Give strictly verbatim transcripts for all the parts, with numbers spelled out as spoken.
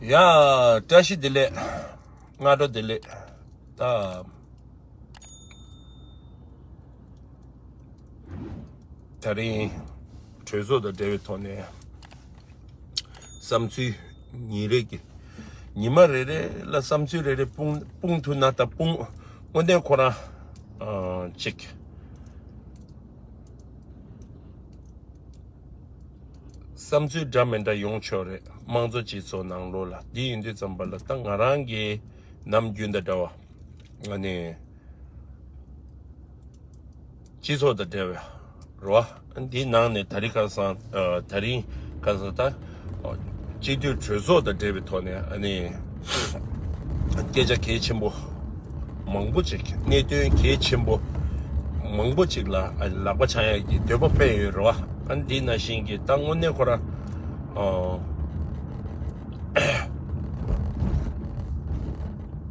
ཡ། བཀྲ་ཤིས་བདེ་ལེགས། སྔ་དྲོ་བདེ་ལེགས། ད། ད་རིང་། གྲོས་ཚོགས་དང་འབྲེལ་བའི་ཐོག་ནས། བསམ་ཚུལ་ཉིན་རེ་གི། ཉི་མ་རེ་རེ་ལ་བསམ་ཚུལ་རེ་རེ་སྤུངས་སྤུངས་ཐུབ་ན། ད་སྤུངས། དངོས་གནས་ཁོ་རང་། ཨ། ཅིག་བསམ་ཚུལ་འདྲ་མི་འདྲ་ཡོང་ཆོག་རེད། དམངས་གཙོ་སྤྱི་ཚོགས་ནང་ལོགས་ལ། འདི་ཡིན་དུས་ཙམ་པ་ལ། ད་ང་རང་གི་ནམ་རྒྱུན་དང་འདྲ་བ། ཨ་ནི། སྤྱི་ཚོགས་དང་འབྲེལ་བའི་རོ། འདིའི་ནང་ནས་ད་རིང་ཁ་སང་། ཨ། ད་རིང་ཁ་སང་ད། ཨ། སྤྱི་འཐུས་གྲོས་ཚོགས་དང་འབྲེལ་བའི་ཐོག་ནས། ཨ་ནི། སྐད་ཆ་གལ་ཆེན་པོ་མང་པོ་ཅིག་གནད་དོན་གལ་ཆེན་པོ་མང་པོ་ཅིག་ལ། ཨ། ལག་པ་འཆང་ཡག་གི་འདོད་པ་སྤེལ་ཡོད་རེད་བ། ཨ། འདི་ནང་བཞིན་གྱི་ད་དངོས་གནས་ཁོ་རང་། ཨ།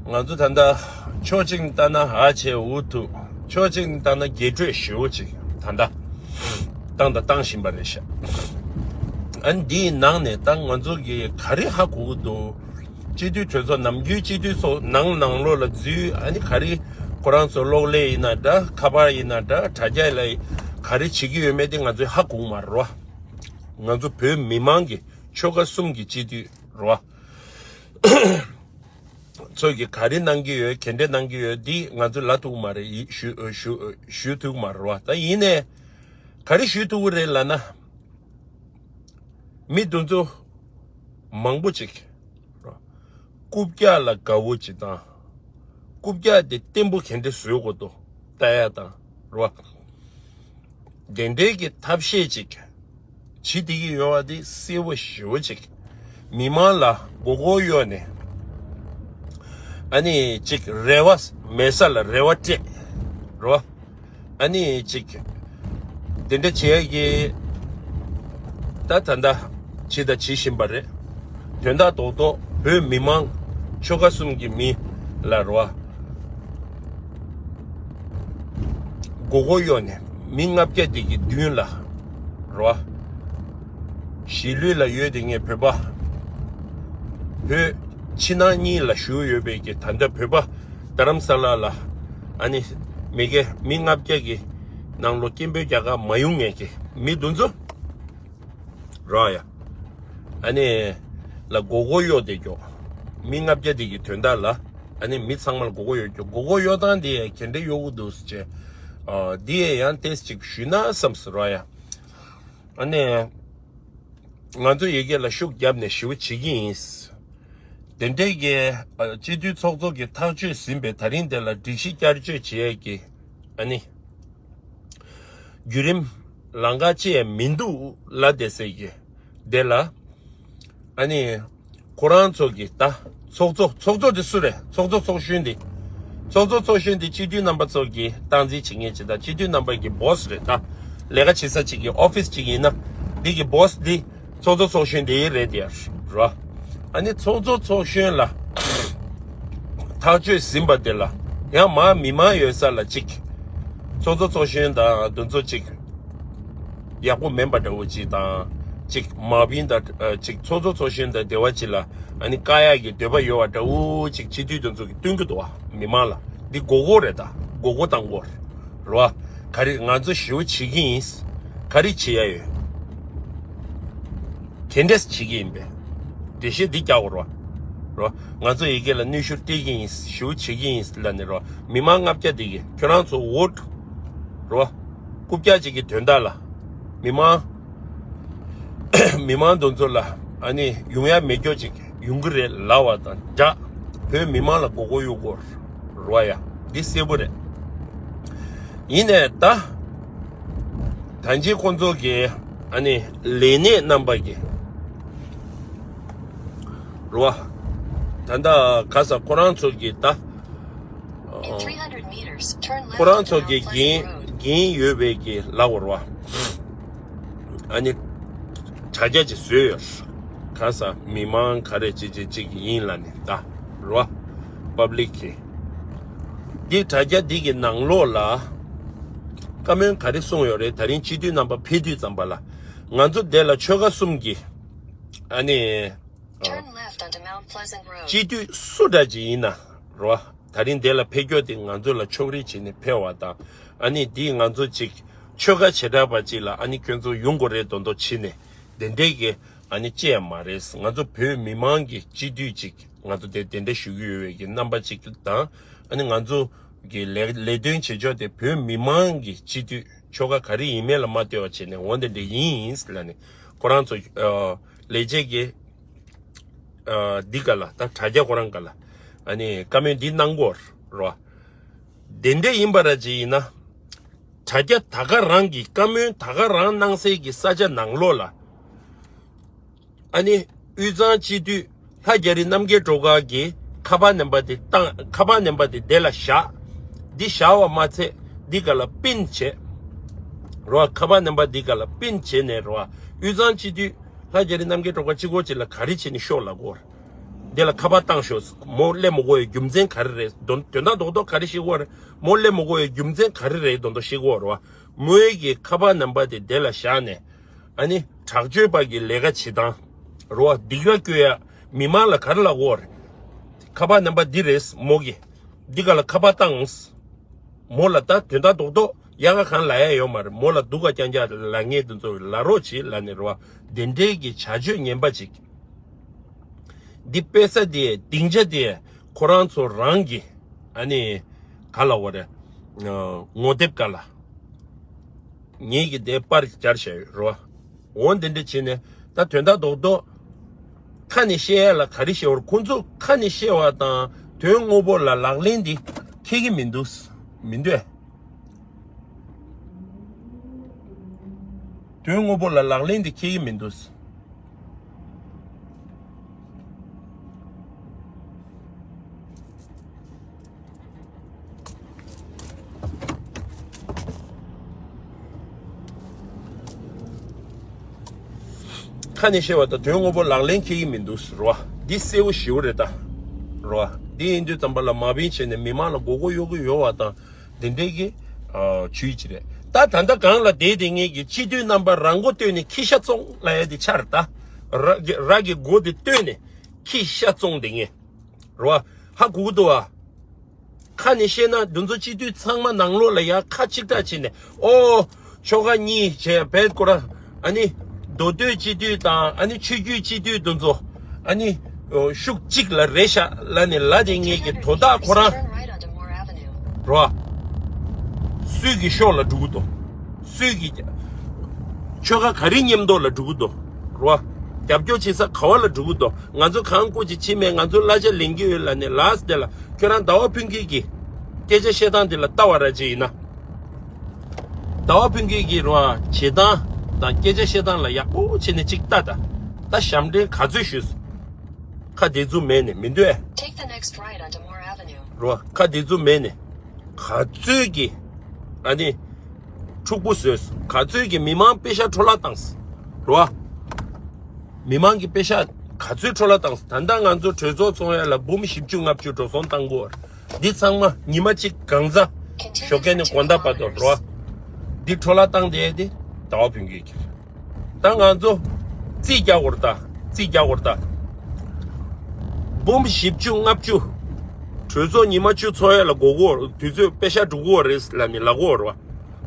ང་ཚོ་ད་ལྟ་ཕྱོགས་གཅིག་ནས་ལྟ་ན་ཧ་ཅང་འུ་ཐུག་ཕྱོགས་གཅིག་ནས་ལྟ་ན་རྒྱས་སྤྲོས་ཞེ་པོ་ཅིག་ད་ལྟ་བཏང་དང་བཏང་བཞིན་པ་རེད་ཤག་ཨ་ནི་འདིའི་ནང་ནས་ད་ང་ཚོ་གི་ག་རེ་ཧ་གོ་གི་འདུག་སྤྱི་འཐུས་གྲོས་ཚོགས། ནམ་རྒྱུན་སྤྱི་འཐུས་ཚོགས་ནང་ནང་ལོགས་ལ་འཛུལ། ཨ་ནི་ག་རེ་ཁོ་རང་ཚོ་གློག་ཀླད་ཡིན་ན་འདྲ། ཁ་པར་ཡིན་ན་འདྲ། དྲ་རྒྱ་ལ་ག་རེ་བྱེད་ཀྱི་ཡོད་མེད་དེ་ང་ཚོས་ཧ་གོ་གི་མ་རེད་བ། ང་ཚོ་བོད་མི་མང་གི་ཆོལ་ཁ་གསུམ་གྱི་སྤྱི་འཐུས་རེད་བ། ཚོས་ཀྱིས་ག་རེ་གནང་གི་ཡོད། ག་འདྲ་གནང་གི་ཡོད། འདི་ང་ཚོས་ལབ་ཐུབ་མ་རེད། ཡི་ཞུ་ཞུ་ཞུ་ཐུབ་མ་རེད་བ། ད་ཡིན་ནའི་ག་རེ་ཞུ་ཐུབ་ཀྱི་རེད་ལབ་ན། མི་འདི་ཚོ་མང་པོ་ཅིག་རྐུབ་བཀྱག་ལ་དགའ་བོ་ཅིག་དང་། རྐུབ་བཀྱག་དེ་བརྟན་པོ་ག་འདྲ་བཟོ་དགོས་འདུག་ལྟ་ཡ་དང་རེད་བ། དེ་འདྲའི་གི་ཐབས་ཤེས་ཅིག་བྱེད་བསྡད་ཀྱི་ཡོད་པ་དེ་གསལ་པོ་ཞེ་པོ་ཅིག་མི་མང་ལ་མགོ་སྐོར་གཡོག་ནས། ཨ་ནི་ཅིག་རེ་བ་མེད་ས་ལ་རེ་བ་སྤྲད། རེད་བ། ཨ་ནི་ཅིག་དེ་འདྲ་བྱེད་ཡ་གི་ད་ད་ལྟ་བྱེད་དང་བྱེད་བཞིན་པ་རེད། དོན་དག་རྡོག་རྡོག་བོད་མི་མང་ཆོལ་ཁ་གསུམ་གྱི་མི་ལ་རེད་བ། མགོ་སྐོར་གཡོག་ནས་མི་ལྔ་བརྒྱ་དེ་གི་མདུན་ལ་རེད་བ། གཞིས་ལུས་ལ་ཡོད་དེ་ངས་བོད་པ། བོད་ཕྱི་ནང་གཉིས་ལ་བཞུགས་ཡོད་པའི་གི་ད་ལྟ་བོད་པ་རྡ་རམ་ས་ལ་ལ། ཨ་ནི་མི་སྒེར་མི་ལྔ་བརྒྱ་གི་ནང་ལོགས་སྐད་འབོད་རྒྱག་ག་མ་ཡོང་མཁན་གྱི་མི་འདི་ཚོ་རེད་ཡ། ཨ་ནི་ལ་མགོ་སྐོར་གཡོག་བསྡད་རྒྱུ། མི་ལྔ་བརྒྱ་དེ་གི་དོན་དག་ལ། ཨ་ནི་མི་ཚང་མ་ལ་མགོ་སྐོར་གཡོག་རྒྱུ། མགོ་སྐོར་གཡོག་སྟངས་དེ་ག་འདྲ་གཡོག་གི་འདུག་ཟེར་བྱས། ཨ། འདི་ཡང་ཏོག་ཙམ་ཅིག་ཞུས་ན་བསམ་སོང་རེད་ཡ། ཨ་ནི་ང་ཚོ་ཡ་གི་ལ་ཤུགས་བརྒྱབ་ནས་ཞེ་པོ་བྱེད་ཀྱི་ཡིན། དེ་འདྲའི་གི། ཨ། སྤྱི་འཐུས་ཚོགས་གཙོ་གི་ཐག་གཅོད་ཟིན་པའི་ད་རིང་དེ་ལ་སྒྲིག་གཞི་བསྐྱར་བཅོས་བྱེད་ཡས་ཀྱི། ཨ་ནི་བརྒྱུད་རིམ་ལམ་ཁ་ཅི་ཡང་མི་འདུག་ལབ་བསྡད་ས་གི་དེ་ལ། ཨ་ནི་ཁོ་རང་ཚོ་གི་ད་ཚོགས་གཙོ། ཚོགས་གཙོ་དེ་སུ་རེད། ཚོགས་གཙོ་ཚོགས་གཞོན་དེ། ཚོགས་གཙོ་ཚོགས་གཞོན་དེ་སྤྱི་འཐུས་རྣམ་པ་ཚོ་གི་སྟངས་འཛིན་བྱེད་མཁན་ཅིག་དང་། སྤྱི་འཐུས་རྣམ་པ་གི་སྦོ་སི་རེད། ད་ལས་ཀ་བྱེད་ས་ཅིག་གི་ཨོ་ཕི་སི་ཅིག་ཡིན་ན། འདི་གི་སྦོ་སི་འདི་ཚོགས་གཙོ་ཚོགས་གཞོན་དེ་རེད་དེ་ར། ཨ་ནི་ཚོགས་གཙོ་ཚོགས་གཞོན་ལ་ཐག་གཅོད་ཟིན་པ་དེ་ལ་ཡང་མར་མི་མང་ཡོད་ས་ལ་ཅིག་ཚོགས་གཙོ་ཚོགས་གཞོན་དང་དེ་ཚོ་ཅིག་ཡག་པོ་མིན་པ་འདྲ་བོ་ཅིག་དང་། ཅིག་མ་བིན་དང་། ཨ། ཅིག་ཚོགས་གཙོ་ཚོགས་གཞོན་དང་སྡེ་བ་ཅིག་ལ་ཨ་ནི་བཀག་ཡག་གི་འདོད་པ་ཡོད་པ་འདྲ་བོ་ཅིག་སྤྱི་འཐུས་དེ་ཚོ་གིས་སྟོན་གྱི་འདུག་བ། མི་མང་ལ་འདི་མགོ་སྐོར་རེད། ད་མགོ་སྐོར་བཏང་གི་ཡོད་རེད་བ། ག་རེ་ང་ཚོ་ཞེ་པོ་བྱེད་ཀྱི་ཡིན། ག་རེ་བྱེད་ཡ་ཡོད། ག་འདྲས་བྱེད་ཀྱི་ཡིན་པས། འགྲེལ་བཤད་འདི་རྒྱག་དགོས་རེད་བ། རེད་བ། ང་ཚོ་ཡ་གི་ལ་གནོན་ཤུགས་སྤྲད་ཀྱི་ཡིན། ཞེ་པོ་བྱེད་ཀྱི་ཡིན་ལབ་ནས་རེད་བ། མི་མང་ལྔ་བརྒྱ་དེ་གིས་ཁྱོད་རང་ཚོ་འོ་རེད་བ། རྐུབ་བཀྱག་ཅིག་གི་དོན་དག་ལ། མི་མང་། མི་མང་དེ་ཚོ་ལ་ཨ་ནི་ཡོང་ཡ་མེད་རྒྱུ་ཅིག་ཡོང་གི་རེད་ལབ་པ་དང་སྦྲགས། བོད་མི་མང་ལ་མགོ་སྐོར་གཡོག་གི་ཡོད་རེད་བ་ཡ། འདི་གསལ་པོ་རེད། ཡིན་ནའི་ད། ད་ཅི་ཁོང་ཚོ་གི་ཨ་ནི་ལས་སྣེ་རྣམ་པ་གི་རེད་བ། ད་ལྟ་ག་ས་ཁོ་རང་ཚོ་གི་ད། ཨ། ཁོ་རང་ཚོ་གི་འགན་འགན་ཡོད་པའི་གི་ལབ་དགོས་རེད་བ། ཨ་ནི་དྲ་རྒྱ་ཅིག་བཟོས་ཡོད། ག་ས་མི་མང་ག་རེ་ཅིག་ཅིག་ཅིག་ཡིན་ལབ་ནས་ད་རེད་བ། པབ་ལིག་གི་འདི་དྲ་རྒྱ་འདི་གི་ནང་ལོགས་ལ་བཀའ་མོལ་ག་རེ་གསུངས་ཡོད་རེད། ད་རིང་སྤྱི་འཐུས་རྣམ་པ་ཕེབས་དུས་ཙམ་པ་ལ་ང་ཚོ་འདི་ལ་ཆོལ་ཁ་གསུམ་གྱི་ཨ་ནི། ཨ། སྤྱི་འཐུས་སུ་འདྲ་ཅིག་ཡིན་ན་རོ། ད་རིང་དེ་ལ་ཕེབས་རྒྱུ་དེ་ང་ཚོ་ལ་ཕྱོགས་རིས་བྱས་ནས་ཕེབས་པ་དང་། ཨ་ནི་འདིས་ང་ཚོ་ཅིག་ཆོལ་ཁ་བྱེ་བྲག་པ་ཅིག་ལ་ཨ་ནི་ཁྱོད་ཚོ་ཡོང་དགོས་རེད་མདོག་མདོག་བྱས་ནས་དེ་འདྲའི་གི་ཨ་ནི་ཅི་ཡང་མ་རེད། ང་ཚོ་བོད་མི་མང་གི་སྤྱི་འཐུས་ཅིག་ང་ཚོ་དེ་དེ་འདྲ་ཞུ་གི་ཡོད་པའི་གི་རྣམ་པ་ཅིག་དང་། ཨ་ནི་ང་ཚོ་གི་ལས་ལས་དོན་བྱེད་ཕྱོགས་དེ་བོད་མི་མང་གི་སྤྱི་འཐུས་ཆོལ་ཁ་ག་རེ་ཡིན་མིན་ལ་མ་ལྟོས་པ་བྱས་ནས་འོ་འདི་འདྲ་ཡིན་ལབ་ནས་ཁོ་རང་ཚོ་ཨ་ལས་བྱེད་ཀྱི་ཨ་འདི་ག་ལ་ད་དྲ་རྒྱ་ཁོ་རང་ག་ལ་ཨ་ནི་བཀའ་མོལ་འདི་གནང་དགོས་རེད་བ། དེ་འདྲ་ཡིན་པ་ར་ཅིག་ཡིན་ན་དྲ་རྒྱ་ད་ག་རང་གི་བཀའ་མོལ་ད་ག་རང་གནང་སའི་གི་ས་ཆ་ནང་ལོགས་ལ། ཨ་ནི་དབུས་གཙང་སྤྱི་འཐུས་ལྷ་རྒྱ་རི་རྣམ་རྒྱལ་སྒྲོལ་དཀར་གྱིས་ཁ་པར་ནམ་པར་དེ་བཏང་། ཁ་པར་ནམ་པར་དེ་དེ་ལ་བཞག་འདི་བཞག་པ་མ་ཚད་འདི་ག་ལ་པིན་བྱས་རོ། ཁ་པར་ནམ་པར་འདི་ག་ལ་པིན་བྱས་ནས་རོ། དབུས་གཙང་སྤྱི་འཐུས་ལྷ་རྒྱ་རི་རྣམ་རྒྱལ་སྒྲོལ་དཀར་གཅིག་པོ་གཅིག་ལ་ག་རེ་བྱས་ནས་ཤོག་ལབ་དགོས་རེད། འདི་ལ་ཁ་པར་བཏང་ཤོག་མོ་སླེབས་མི་དགོས་པའི་རྒྱུ་མཚན་ག་རེ་རེད། དོན་དོན་དག་རྡོག་རྡོག་ག་རེ་ཤེས་དགོས་རེད། མོ་སླེབས་མི་དགོས་པའི་རྒྱུ་མཚན་ག་རེ་རེད་མདོག་མདོག་ཤེས་དགོས་རེད་བ། མོའི་གི་ཁ་པར་ནམ་པར་དེ་དེ་ལ་བཞག་ནས། ཨ་ནི་དྲག་སྤྱོད་པ་གི་ལས་ཀ་བྱེད་སྟངས་རོ། སྡིགས་ར་སྐྱོ་ཡ་མི་མང་ལ་ག་རེ་ལབ་དགོས་རེད། ཁ་པར་ནམ་པར་འདི་རེད་མོ་གི། འདི་ག་ལ་ཁ་པར་བཏང་། མོ་ལ་ད་དོན་དག་རྡོག་རྡོག་ཡག་ག་གང་ལབ་ཡ་ཡོད་མ་རེད། མོ་ལ་སྡུག་ག་རྐྱང་རྐྱང་ལབ་མཁན་དེ་ཚོ་ལབ་རོགས་བྱེད་ལབ་ནས་རོ། དེ་འདྲའི་གི་བྱ་སྤྱོད་ངན་པ་ཅིག་འདི་དཔེ་ས་དེ་སྡིངས་ཆ་དེ་ཁོ་རང་ཚོ་རང་གི་ཨ་ནི་ག་ལབ་དགོས་རེད། ངོ་དེབ་ག་ལ། ངེད་ཀྱི་དེ་པར་སྦྱར་བཞག་ཡོད་རོ། འོ་འདི་འདྲ་བྱས་ནས་ད་དོན་དག་རྡོག་རྡོག་ཁ་ནས་བཤད་ཡ་ལ་ག་རེ་བཤད་པར་ཁོང་ཚོ་ཁ་ནས་བཤད་པ་དང་དོན་དངོས་པོ་ལ་ལག་ལེན་འདི་འཁེལ་གྱི་མི་འདུག་མི་འདུག་དོན་དངོས་པོ་ལ་ལག་ལེན་འདི་འཁེལ་གྱི་མི་འདུག་ཁ་ནས་བཤད་པ་དང་དོན་དངོས་པོ་ལག་ལེན་འཁེལ་གྱི་མི་འདུག་རོ། འདི་གསལ་པོ་ཞེ་པོ་རེད་ད། རོ། འདི་ཡིན་དུས་ཙམ་པ་ལ་མ་བིན་བྱས་ནས་མི་མང་ལ་མགོ་སྐོར་གཡོག་གི་ཡོད་པ་དང་། དེ་འདྲའི་གི་ཨ་ཇུས་ཅིག་རེད། ད་ད་ལྟ་གང་ལ་བསྡད་དེ་ངེད་ཀྱི་སྤྱི་འཐུས་རྣམ་པ་རང་མགོ་བཏོན་ནས་ཁྱི་ཤ་བཙོང་ལབ་ཡ་དེ་ཆགས་རེད་ད། ར་གི་ར་གི་མགོ་དེ་བཏོན་ནས་ཁྱི་ཤ་བཙོང་བསྡད་མཁན་རོ། ཧ་གོ་གི་འདུག་བ། ཁ་ནས་བཤད་ན་འདི་ཚོ་སྤྱི་འཐུས་ཚང་མ་ནང་ལོགས་ལ་ཡ་ཁ་གཅིག་གྲགས་བྱས་ནས་ཨོ། ཆོལ་ཁ་གཉིས་བྱས་བེད་ཁོ་ར། ཨ་ནི་མདོ་སྟོད་སྤྱི་འཐུས་དང་ཨ་ནི་ཆོས་བརྒྱུད་སྤྱི་འཐུས་དེ་ཚོ་ཨ་ནི་ཤུགས་གཅིག་ལ་རེད་ཤག་ལབ་ནས་ལབ་དེ་ངེད་ཀྱི་དོ་བདག་ཁོ་རང་རོ། སུས་ཀྱི་ཕྱོགས་ལ་འགྲོ་གི་འདུག་སུས་ཀྱི་ཆོལ་ཁ་ག་རེ་མཉམ་དུ་ལ་འགྲོ་གི་འདུག་རོ། རྒྱབ་སྐྱོར་བྱེད་ས་ག་བ་ལ་འགྲོ་གི་འདུག་ང་ཚོ་གང་སྐོར་ཅིག་ཕྱིན་མེད། ང་ཚོ་གླ་ཆ་ལེན་གྱི་ཡོད་ལབ་ནས་ལགས་དེ་ལ་ཁྱོད་རང་ཟླ་བ་ཕུན་སྐྱིད་ཀྱི་སྐད་ཆ་བཤད་སྟངས་དེ་ལ་ལྟ་བ་ར་ཅིག་ཡིན་ན། ཟླ་བ་ཕུན་སྐྱིད་ཀྱི་རོ་བྱེད་སྟངས་དང་སྐད་ཆ་བཤད་སྟངས་ལ་ཡག་པོ་བྱས་ནས་ཅིག་ལྟ་ད། ད་ཞབས་འདྲེན་ག་ཚོད་ཞུས། ཁ་བདེ་ཚུལ་མེད་ནས་མི་འདོད། Take the next right onto Moore Avenue. རོ་ཁ་བདེ་ཚུལ་མེད་ནས་ག་ཚོད་ཀྱི་ཨ་ནི་འཁྲུག་པོ་བཟོས། ག་ཚོད་ཀྱི་མི་མང་པེ་ཤ་འཕྲོ་བརླག་བཏང་། རོ། མི་མང་གི་པེ་ཤ་ག་ཚོད་འཕྲོ་བརླག་བཏང་། ད་ལྟ་ང་ཚོ་གྲོས་ཚོགས་ཚོགས་ཡ་ལ་འབུམ་བཞི་བཅུ་ལྔ་བཅུ་འགྲོ་སོང་བཏང་གོ། འདི་ཚང་མ་ཉི་མ་གཅིག་གང་ཟག་ཞོགས་ཀས་ནས་དགོང་དག་བར་དུ་རོ། འདི་འཕྲོ་བརླག་བཏང་བསྡད་དེ་ཟླ་བ་ཕུན་སྐྱིད་ཀྱིས། ད་ང་ཚོ་རྩིས་རྒྱག་དགོས་རེད་ད། རྩིས་རྒྱག་དགོས་རེད་ད། འབུམ་བཞི་བཅུ་ལྔ་བཅུ། གྲོས་ཚོགས་ཉི་མ་བཅུ་ཚོགས་ཡ་ལ་དགོས་གོ། དུས་ཚོད་པེ་ཤ་འགྲོ་གོ་རེད་ལབ་ནས་ལབ་གོ་རེད་བ།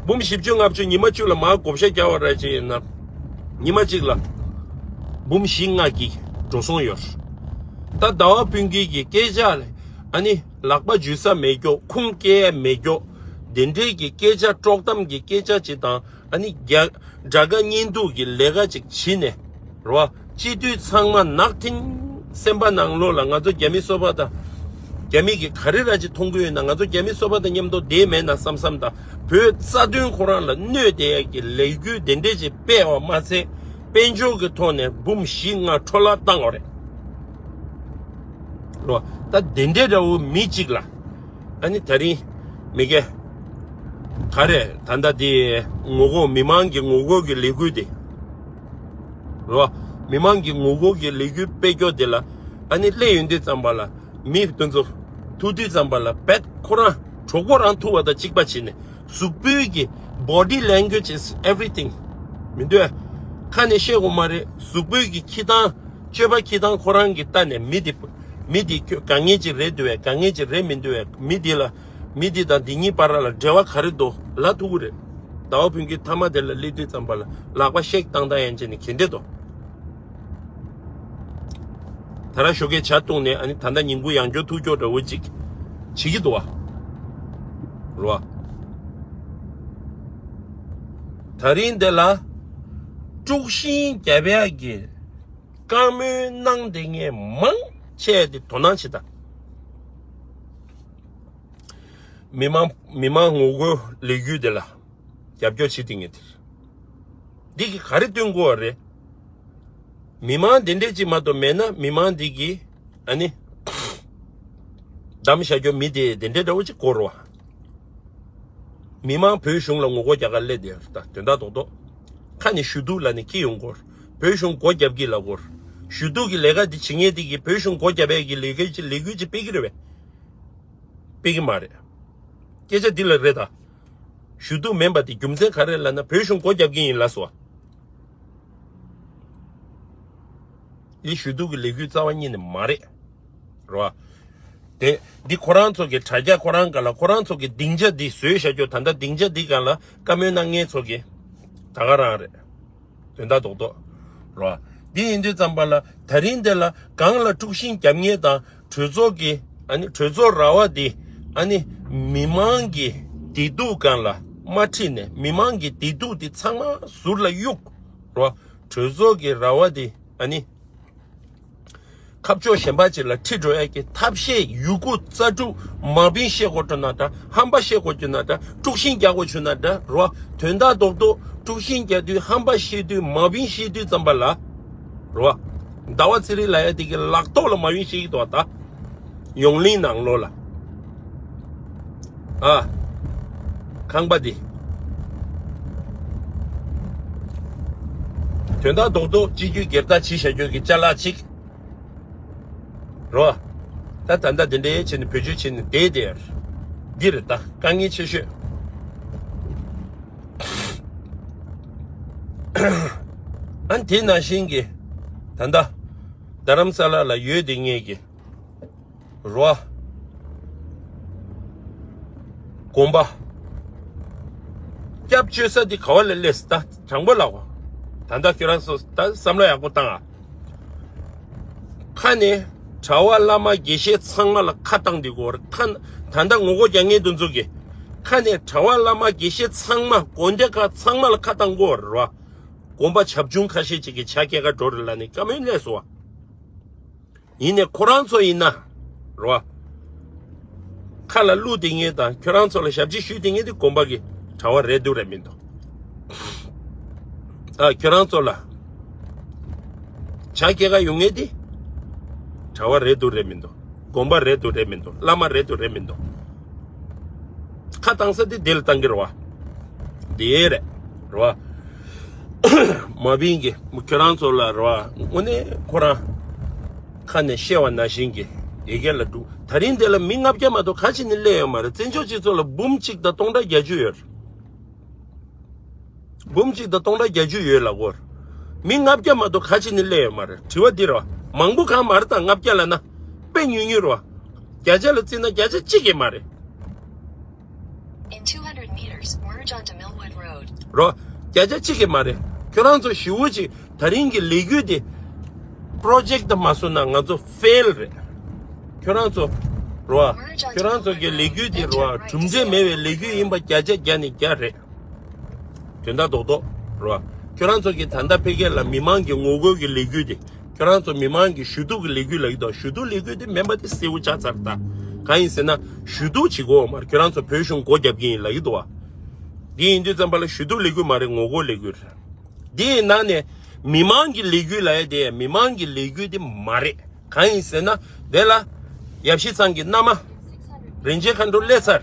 འབུམ་བཞི་བཅུ་ལྔ་བཅུ་ཉི་མ་བཅུ་ལ་མར་བགོ་བཤའ་རྒྱག་པ་ར་ཅིག་ཡིན་ན། ཉི་མ་གཅིག་ལ་འབུམ་བཞི་ལྔ་གི་འགྲོ་སོང་ཡོད། ད་ཟླ་བ་ཕུན་སྐྱིད་ཀྱི་སྐད་ཆ་ལ་ཨ་ནི་ལག་པ་འཇུ་ས་མེད་རྒྱུ། ཁུངས་སྐྱེལ་ཡ་མེད་རྒྱུ། དེ་འདྲའི་གི་སྐད་ཆ་དཀྲོག་གཏམ་གྱི་སྐད་ཆ་ཅིག་དང་། ཨ་ནི་རྒྱ་དགྲ་དགའ་གཉེན་སྡུག་གི་ལས་ཀ་ཅིག་བྱེད་ནས་རོ། སྤྱི་འཐུས་ཚང་མ་ནག་ཐིང་། སེམས་པ་ནང་ལོགས་ལ་ང་ཚོ་རྒྱ་མི་སོ་པ་དང་། རྒྱ་མི་གི་ག་རེ་ར་ཅིག་མཐོང་གི་ཡོད་ན། ང་ཚོ་རྒྱ་མི་སོ་པ་དང་མཉམ་དུ་བསྡད་མེད་ན་བསམ་བསམ་དང་། བོད་རྩ་དོན་ཁོ་རང་ལ་གནོད་བསྡད་ཡ་གི་ལས་འགུལ་དེ་འདྲས་ཅིག་སྤེལ་བ་མ་ཚད། དཔལ་འབྱོར་གི་ཐོག་ནས་འབུམ་བཞི་ལྔ་འཕྲོ་བརླག་བཏང་བ་རེད། རོ། ད་དེ་འདྲའི་འདྲ་བོ་མི་གཅིག་ལ། ཨ་ནི་ད་རིང་མི་གེ་ག་རེ་ད་ལྟ་དེ་ངོ་རྒོལ། མི་མང་གི་ངོ་རྒོལ་གྱི་ལས་འགུལ་དེ། རོ། མི་མང་གི་ངོ་རྒོལ་གྱི་ལས་འགུལ་སྤེལ་རྒྱུ་དེ་ལ་ཨ་ནི་སླེབས་ཡོང་དུས་ཙམ་པ་ལ་མི་དེ་ཚོ་ཐུག་དུས་ཙམ་པ་ལ་བེད་ཁོ་རང་གྲོད་ཁོག་རང་ཐུག་པ་དང་གཅིག་པ་བྱས་ནས། གཟུགས་པོའི་གི་body language is everything. མི་འདུག་ཨ། ཁ་ནས་བཤད་དགོས་མ་རེད། གཟུགས་པོའི་གི་འཁྱིལ་སྟངས། སྤྱོད་པ་ཁྱི་དང་ཁོ་རང་གི་ལྟ་ནས་མི་དེ། མི་དེ་ཁྱོད་དཀའ་ངལ་ཅིག་རེད་འདུག་བས། དཀའ་ངལ་ཅིག་རེད་མི་འདུག་བས། མི་དེ་ལ། མི་དེ་དང་དེ་གཉིས་བར་ལ་འབྲེལ་བ་ག་རེ་འདུག་ལབ་ཐུབ་ཀྱི་རེད། ཟླ་བ་བུན་གྱི་མཐའ་མ་དེ་ལ་སླེབས་དུས་ཙམ་པ་ལ་ལག་པ་ཤེག་བཏང་བཏང་ཡན་ཆད་ནས་གན་དེ་དོ། ད་ར་ཞོགས་ཀས་ཇ་བཏུང་ནས་ཨ་ནི་ད་ལྟ་ཉིན་གུང་ཡང་སྐྱོར་ཐུག་སྐྱོར་འདྲ་བོ་ཅིག་བྱེད་ཀྱི་འདུག་བ། རོ། ད་རིང་འདི་ལ་དཀྲུག་ཤིང་རྒྱབ་ཡག་གི་བཀའ་མོལ་གནང་བསྡད་མཁན་མང་ཆེ་དེ་དོ་སྣང་བྱེད་དང་། མི་མང་མི་མང་ངོ་རྒོལ་ལས་འགུལ་དེ་ལ་རྒྱབ་སྐྱོར་བྱེད་བསྡད་མཁན་དེ་རེད། འདི་གིས་ག་རེ་སྟོན་དགོས་པ་རེད། མི་མང་དེ་འདྲས་ཅིག་མ་གཏོགས་མེད་ན་མི་མང་འདི་གིས་ཨ་ནི་བདམས་བཞག་རྒྱུ་མི་དེ་དེ་འདྲས་འདྲ་བོ་ཅིག་དགོས་རེད་བ། མི་མང་བོད་གཞུང་ལ་ངོ་རྒོལ་རྒྱག་ག་སླེབས་དེ་ད་དོན་དག་རྡོག་རྡོག་ཁ་ནས་ཞུ་གཏུག་ལབ་ནས་ཁྱི་ཡོང་སྐོར། བོད་གཞུང་སྒོ་རྒྱབ་ཀྱི་ལབ་སྐོར། ཞུ་གཏུག་གི་ལས་ཀ་འདི་བྱེད་མཁན་དེ་གིས་བོད་གཞུང་སྒོ་རྒྱབ་ཡས་ཀྱི་ལས་ཀ་ཅིག་ལས་འགུལ་ཅིག་སྤེལ་གྱི་རེད་བས། སྤེལ་གྱི་མ་རེད། སྐད་ཆ་འདི་ལ་རེད་ད། ཞུ་གཏུག་མིན་པ་དེ་རྒྱུ་མཚན་ག་རེ་ལབ་ན་བོད་གཞུང་སྒོ་རྒྱབ་ཀྱི་ཡིན་ལབ་སོང་བ། འདི་ཞུ་གཏུག་གི་ལས་འགུལ་རྩ་བ་ཉིད་ནས་མ་རེད། རེད་བ། དེ་འདི་ཁོ་རང་ཚོ་གི་དྲ་རྒྱ་ཁོ་རང་སྒང་ལ་ཁོ་རང་ཚོ་གི་སྡིངས་ཆ་འདི་བཟོས་བཞག་རྒྱུ། ད་ལྟ་སྡིངས་ཆ་འདི་སྒང་ལ་བཀའ་མོལ་གནང་མཁན་ཚོ་གི་ད་ག་རང་རེད། དོན་དག་རྡོག་རྡོག་རེད་བ། འདི་ཡིན་དུས་ཙམ་པ་ལ་དེ་རིང་འདི་ལ་སྒང་ལ་དཀྲུག་ཤིང་རྒྱབ་མཁན་དང་གྲོས་ཚོགས་ཀྱི་ཨ་ནི་གྲོས་ཚོགས་ར་བ་འདི་ཨ་ནི་མི་མང་གི་བདེ་སྡུག་སྒང་ལ་མ་ཁྲིད་ནས་མི་མང་གི་བདེ་སྡུག་འདི་ཚང་མ་ཟུར་ལ་གཡུག་རེད་བ། གྲོས་ཚོགས་ཀྱི་ར་བ་འདི་ཨ་ནི་ཁ་ཕྱོགས་གཞན་པ་ཅིག་ལ་ཁྲིད་འགྲོ་ཡ་གི་ཐབས་ཤེས་ཡོད་རྒུ་རྩལ་སྤྲུགས་མ་བིན་བཤད་དགོས་བྱུང་ན་འདྲ། ཧམ་པ་བཤད་དགོས་བྱུང་ན་འདྲ། དཀྲུག་ཤིང་རྒྱག་དགོས་བྱུང་ན་འདྲ་རེད་བ། དོན་དག་རྡོག་རྡོག་དཀྲུག་ཤིང་རྒྱག་དུས་ཧམ་པ་བཤད་དུས་མ་བིན་བཤད་དུས་ཙམ་པ་ལ་རེད་བ། ཟླ་བ་ཚེ་རིང་ལབ་ཡ་དེ་གི་ལག་ཐོག་ལ་མ་བིན་བཤད་ཀྱི་འདུག་བ་ད། ཡོངས་གླིང་ནང་ལོགས་ལ། ཨ། ཁང་པ་འདི། དོན་དག་རྡོག་རྡོག་སྤྱི་རྒྱུ་སྒེར་བདག་བྱེད་བཞག་རྒྱུ་གི་ཅ་ལག་ཅིག་རོ། ད་ད་ལྟ་འདི་འདྲའི་བྱས་ནས་བེད་སྤྱོད་བྱས་ནས་བསྡད་དེ། འདི་རེད་ད་དཀའ་ངལ་ཆེ་ཤོས། ཨ་ནི་དེ་ནང་བཞིན་གྱི་ད་ལྟ་རྡ་རམ་ས་ལ་ལ་ཡོད་དེ་ངེད་ཀྱི། རོ། དགོན་པ། སྐྱབས་བཅོལ་ས་འདི་ག་བ་ལ་སླེབས་ད་དྲང་པོ་ལབ་གོ། ད་ལྟ་ཁྱོད་རང་ཚོ་ད་བསམ་བློ་ཡག་པོ་བཏང་ཨ། ཁ་ནས་གྲྭ་པ་བླ་མ་དགེ་བཤེས་ཚང་མ་ལ་ཁ་བཏང་འདི་གོ་ར་ཁ། ད་ལྟ་ངོ་རྒོལ་རྒྱག་མཁན་དེ་ཚོ་གི། ཁ་ནས་གྲྭ་པ་བླ་མ་དགེ་བཤེས་ཚང་མ་དགོན་སྡེ་ཁག་ཚང་མ་ལ་ཁ་བཏང་གོ་ར། དགོན་པ་བྱབ་ཆུང་ཁ་ཤས་ཅིག་གི་ཇ་སྐྱེལ་ག་འགྲོ་རེད་ལབ་ནས་བཀའ་མོལ་སླེབས་སོང་བ། ཡིན་ནའི་ཁོ་རང་ཚོ་ཡིན་ན། རོ། ཁ་ལ་གླུ་དེ་ངེད་དང་ཁྱོད་རང་ཚོ་ལ་ཞབས་ཕྱི་ཞུས་དེ་ངེད་དེ་དགོན་པ་གི་གྲྭ་པ་རེད་འདུག་རེད་མི་འདུག་ཨ་ཁྱོད་རང་ཚོ་ལ་ཇ་སྐྱེལ་ག་ཡོང་ངེད་དེ་གྲྭ་པ་རེད་འདུག་རེད་མི་འདུག་དགོན་པ་རེད་འདུག་རེད་མི་འདུག་བླ་མ་རེད་འདུག་རེད་མི་འདུག་ཁ་བཏང་ས་དེ་དེ་ལ་བཏང་གི་རེད་བ། དེ་རེད། རེད་བ། མ་བིན་གྱི་ཁྱོད་རང་ཚོ་ལ་རེད་བ། དངོས་གནས་ཁོ་རང་ཁ་ནས་བཤད་པ་ནང་བཞིན་གྱི་ཡི་གེ་ལ་འགྲོ། ད་རིང་དེ་ལ་མི་ལྔ་བརྒྱ་མ་གཏོགས་ག་ཅིག་ནས་སླེབས་ཡོད་མ་རེད། བཙན་བྱོལ་སྤྱི་ཚོགས་ལ་འབུམ་གཅིག་དང་སྟོང་ཕྲག་བརྒྱད་ཅུ་ཡོད་རེད། འབུམ་གཅིག་དང་སྟོང་ཕྲག་བརྒྱད་ཅུ་ཡོད་ལབ་གོ། མི་ལྔ་བརྒྱ་མ་གཏོགས་ག་ཅིག་ནས་སླེབས་ཡོད་མ་རེད། དྲི་བ་འདི་རེད་བ། མང་པོ་གང་མ་རེད་ད་ལྔ་བརྒྱ་ལབ་ན། དཔེ་ཉུང་ཉུང་རེད་བ། བརྒྱ་ཆ་ལ་བརྩིས་ན་བརྒྱ་ཆ་གཅིག་གི་མ་རེད། In two hundred meters, merge onto Millwood Road. རོ། བརྒྱ་ཆ་གཅིག་གི་མ་རེད། ཁྱོད་རང་ཚོ་ཞི་བོ་ཅིག་ད་རིང་གི་ལས་འགུལ་དེ་པྲོ་ཇེག་ཊི་མ་བཟོ་ན་ང་ཚོ་ཕེལ་རེད། ཁྱོད་རང་ཚོ་རོ། ཁྱོད་རང་ཚོ་གི་ལས་འགུལ་དེ་རོ་གྲུབ་འབྲས་མེད་པའི་ལས་འགུལ་ཡིན་པ་བརྒྱ་ཆ་བརྒྱ་ནས་བརྒྱ་རེད། དོན་དག་རྡོག་རྡོག་རོ། ཁྱོད་རང་ཚོ་གི་ད་ལྟ་ཕ་གི་ལ་མི་མང་གི་ངོ་རྒོལ་གི་ལས་འགུལ་དེ། ཁྱོད་རང་ཚོ་མི་མང་གི་ཞུ་གཏུག་གི་ལས་འགུལ་ལབ་ཀྱི་འདུག་ཞུ་གཏུག་ལས་འགུལ་དེ་མིན་པ་དེ་གསལ་པོ་ཆགས་ཚར་ད། གང་ཡིན་ཟེར་ན་ཞུ་གཏུག་བྱེད་དགོས་མ་རེད། ཁྱོད་རང་ཚོ་བོད་གཞུང་སྒོ་རྒྱབ་ཀྱི་ཡིན་ལབ་ཀྱི་འདུག་བ། འདི་ཡིན་དུས་ཙམ་པ་ལ་ཞུ་གཏུག་ལས་འགུལ་མ་རེད། ངོ་རྒོལ་ལས་འགུལ་རེད། འདི་ཡི་ནང་ནས་མི་མང་གི་ལས་འགུལ་ལབ་ཡ་དེ་མི་མང་གི་ལས་འགུལ་དེ་མ་རེད། གང་ཡིན་ཟེར་ན་དེ་ལ་ཡབ་གཞིས་ཚང་གི་མནའ་མ་རིན་ཆེན་མཁའ་འགྲོ་སླེབས་ཚར།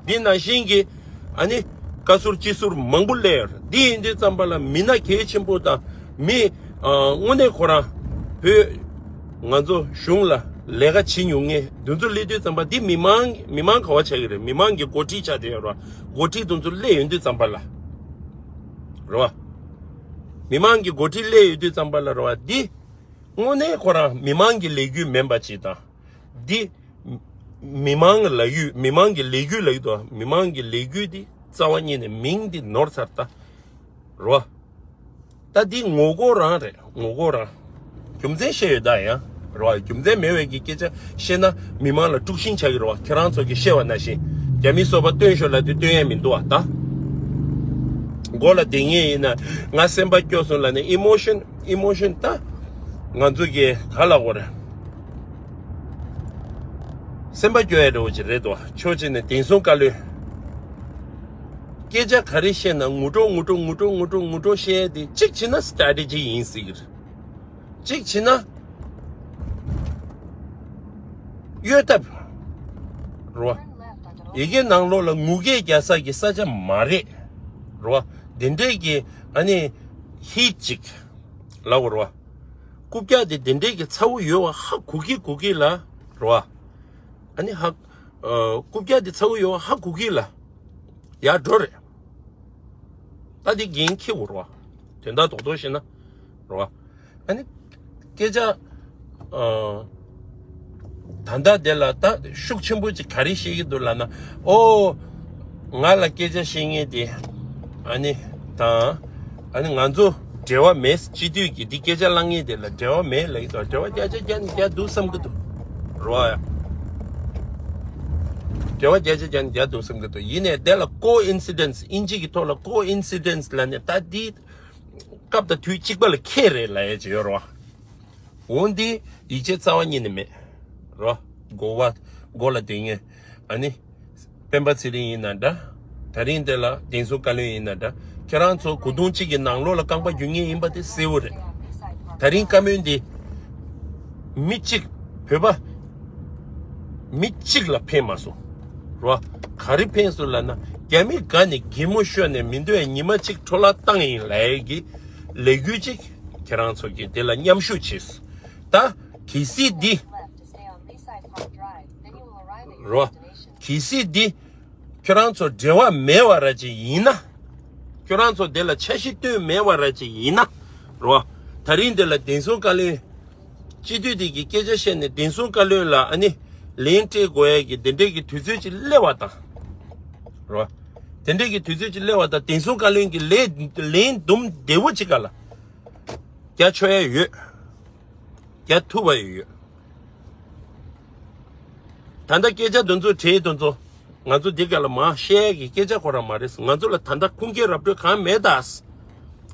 འདི་ནང་བཞིན་གྱི་ཨ་ནི་བཀའ་ཟུར་སྤྱི་ཟུར་མང་པོ་སླེབས་ཡོད་རེད། འདི་ཡིན་དུས་ཙམ་པ་ལ་མི་སྣ་གལ་ཆེན་པོ་དང་མི་ཨ་དངོས་གནས་ཁོ་རང་བོད་ང་ཚོ་གཞུང་ལ་ལས་ཀ་བྱེད་མྱོང་མཁན་འདི་ཚོ་སླེབས་དུས་ཙམ་པ་འདི་མི་མང་མི་མང་ག་བ་ཆགས་ཀྱི་རེད། མི་མང་གི་འགོ་ཁྲིད་ཆགས་བསྡད་ཡོད་རེད་བ། འགོ་ཁྲིད་དེ་ཚོ་སླེབས་ཡོང་དུས་ཙམ་པ་ལ་རེད་བ། མི་མང་གི་འགོ་ཁྲིད་སླེབས་ཡོང་དུས་ཙམ་པ་ལ་རེད་བ། འདི་ དངོས་གནས་ཁོ་རང་མི་མང་གི་ལས་འགུལ་མིན་པ་ཅིག་དང་། འདི་མི་མང་གི་ལས་འགུལ། མི་མང་གི་ལས་འགུལ་ལབ་ཀྱི་འདུག་མི་མང་གི་ལས་འགུལ་འདི་རྩ་བ་ཉིད་ནས་མིང་འདི་ནོར་ཚར་ད། རོ། ད་འདི་ངོ་རྒོལ་རང་རེད། ངོ་རྒོལ་རང་། རྒྱུ་མཚན་བཤད་ཡོད་ད་ཡང་། རོ། རྒྱུ་མཚན་མེད་པའི་གི་སྐད་ཆ་བཤད་ན་མི་མང་ལ་དཀྲུག་ཤིང་ཆགས་ཀྱི་རོ། ཁྱེད་རང་ཚོ་གི་བཤད་པ་ནང་བཞིན་རྒྱ་མི་སོ་པ་སྟོན་ཤོག་ལབ་དུས་སྟོན་ཡས་མི་འདུག་བ་ད། མགོ་ལ་བསྡད་མཁན་ཡིན་ན་ང་སེམས་པ་སྐྱོ་སོང་ལབ་ནས་ཨི་མོ་ཤོན། ཨི་མོ་ཤོན་ད། ང་ཚོ་གི་ག་ལ་གོ་རེད། སེམས་པ་སྐྱོ་ཡ་འདྲ་བོ་ཅིག་རེད་དོ། ཕྱོགས་གཅིག་ནས་བདེན་སྲུང་བཀའ་བློན། སྐད་ཆ་ག་རེ་བཤད་ན་ངུ་སྒྲོག་ངུ་སྒྲོག་ངུ་སྒྲོག་ངུ་སྒྲོག་ངུ་སྒྲོག་བཤད་ཡ་དེ་གཅིག་བྱས་ན་སི་ཊེ་རེ་ཊི་ཇི་ཡིན་ཟེར་གི་རེད། གཅིག་བྱས་ན་གཡོལ་ཐབས་རོ། ཡ་གི་ནང་ལོགས་ལ་ངུ་སྐད་རྒྱག་ས་གི་ས་ཆ་མ་རེད་རོ། དེ་འདྲས་ཀྱི་ཨ་ནི་ཧིཊ་ཅིག་ལབ་དགོས་རོ། རྐུབ་བཀྱག་དེ་དེ་འདྲས་ཀྱི་ཚ་བོ་ཡོད་བ་ཧ་གོ་གི་གོ་གི་ལ་རོ། ཨ་ནི་ཧ། ཨ། རྐུབ་བཀྱག་དེ་ཚ་བོ་ཡོད་བ་ཧ་གོ་གི་ལ། ཡར་འགྲོ་རེད། ད་དེ་འགན་འཁྱེར་དགོས་རེད་བ། དོན་དག་རྡོག་རྡོག་བཤད་ན་རེད་བ། ཨ་ནི་སྐད་ཆ། ཨ། ད་ལྟ་དེ་ལ་ད་ཤུགས་ཆེན་པོ་ཅིག་ག་རེ་བཤད་ཀྱི་འདུག་ལབ་ན། ཨོ། ང་ལ་སྐད་ཆ་བཤད་མཁན་དེ། ཨ་ནི་དང་། ཨ་ནི་ང་ཚོ་འབྲེལ་བ་མེད། སྤྱི་འཐུས་ཀྱི་འདི་སྐད་ཆ་བླངས་མཁན་དེ་ལ་འབྲེལ་བ་མེད་ལབ་ཀྱི་འདུག་འབྲེལ་བ་བརྒྱ་ཆ་བརྒྱ་ནས་བརྒྱ་འདུག་བསམ་གྱི་འདུག་རེད་བ་ཡ། འབྲེལ་བ་བརྒྱ་ཆ་བརྒྱ་ནས་བརྒྱ་འདུག་བསམ་གྱི་འདུག་ཡིན་ནའི་དེ་ལ་ཀོ་ཨིན་སི་ཌེན་སི། དབྱིན་ཇི་གི་ཐོག་ལ་ཀོ་ཨིན་སི་ཌེན་སི་ལབ་ནས་ད་འདི་སྐབས་དང་དུས་གཅིག་པ་ལ་འཁེལ་རེད་ལབ་ཡ་ཅིག་ཡོད་རེད་བ། འོ་འདི་ཡིད་ཆེས་རྩ་བ་ཉིད་ནས་མེད། རོ། མགོ་བ། མགོ་ལ་སྡོད་མཁན། ཨ་ནི། སྤེན་པ་ཚེ་རིང་ཡིན་ན་འདྲ། ད་རིང་འདི་ལ་བདེན་སྲུང་བཀའ་བློན་ཡིན་ན་འདྲ། ཁྱེད་རང་ཚོ་གོ་དུང་གཅིག་གི་ནང་ལོགས་ལ་རྐང་པ་རྒྱུག་མཁན་ཡིན་པ་དེ་གསལ་བོ་རེད། ད་རིང་བཀའ་མོལ་འདི། མི་གཅིག་བོད་པ། མི་གཅིག་ལ་ཕན་མ་སོང་། རོ། ག་རེ་ཕན་སོང་ལབ་ན། རྒྱ་མི་དགའ་ནས་གད་མོ་ཤོར་ནས་མི་འདོད་ཡ་ཉི་མ་གཅིག་འཕྲོ་བརླག་བཏང་ཡིན་ལབ་ཡ་གི་ལས་འགུལ་གཅིག་ཁྱེད་རང་ཚོ་གིས་དེ་ལ་མཉམ་ཞུགས་བྱས། ད་གལ་སྲིད་འདི། རོ། གལ་སྲིད་འདི། ཁྱོད་རང་ཚོ་འབྲེལ་བ་མེད་པ་ར་ཅིག་ཡིན་ན། ཁྱོད་རང་ཚོ་དེ་ལ་འཆར་གཞི་བཏོན་མེད་པ་ར་ཅིག་ཡིན་ན། རོ། ད་རིང་འདི་ལ་བདེན་སྲུང་བཀའ་བློན། སྤྱི་འཐུས་དེ་གི་སྐད་ཆ་བཤད་ནས་བདེན་སྲུང་བཀའ་བློན་ལ་ཨ་ནི། ལན་སྤྲད་དགོས་ཡ་གི་དེ་འདྲས་ཀྱི་དུས་ཚོད་ཅིག་སླེབས་པ་དང་། རོ། དེ་འདྲས་ཀྱི་དུས་ཚོད་ཅིག་སླེབས་པ་དང་བདེན་སྲུང་བཀའ་བློན་གྱི་ལན་ལན་འདུམ་བདེ་བོ་ཅིག་ག་ལ། རྒྱག་ཆོག་ཡ་ཡོད། རྒྱག་ཐུབ་པ་ཡོད། ད་ལྟ་སྐད་ཆ་དེ་ཚོ་དྲིས་དེ་ཚོ། ང་ཚོ་འདི་ག་ལ་མ་བཤད་ཀྱི་སྐད་ཆ་ཁོ་རང་མ་རེད། ང་ཚོ་ལ་ད་ལྟ་ཁུངས་སྐྱེལ་ར་སྤྲོད་གང་མེད་ད།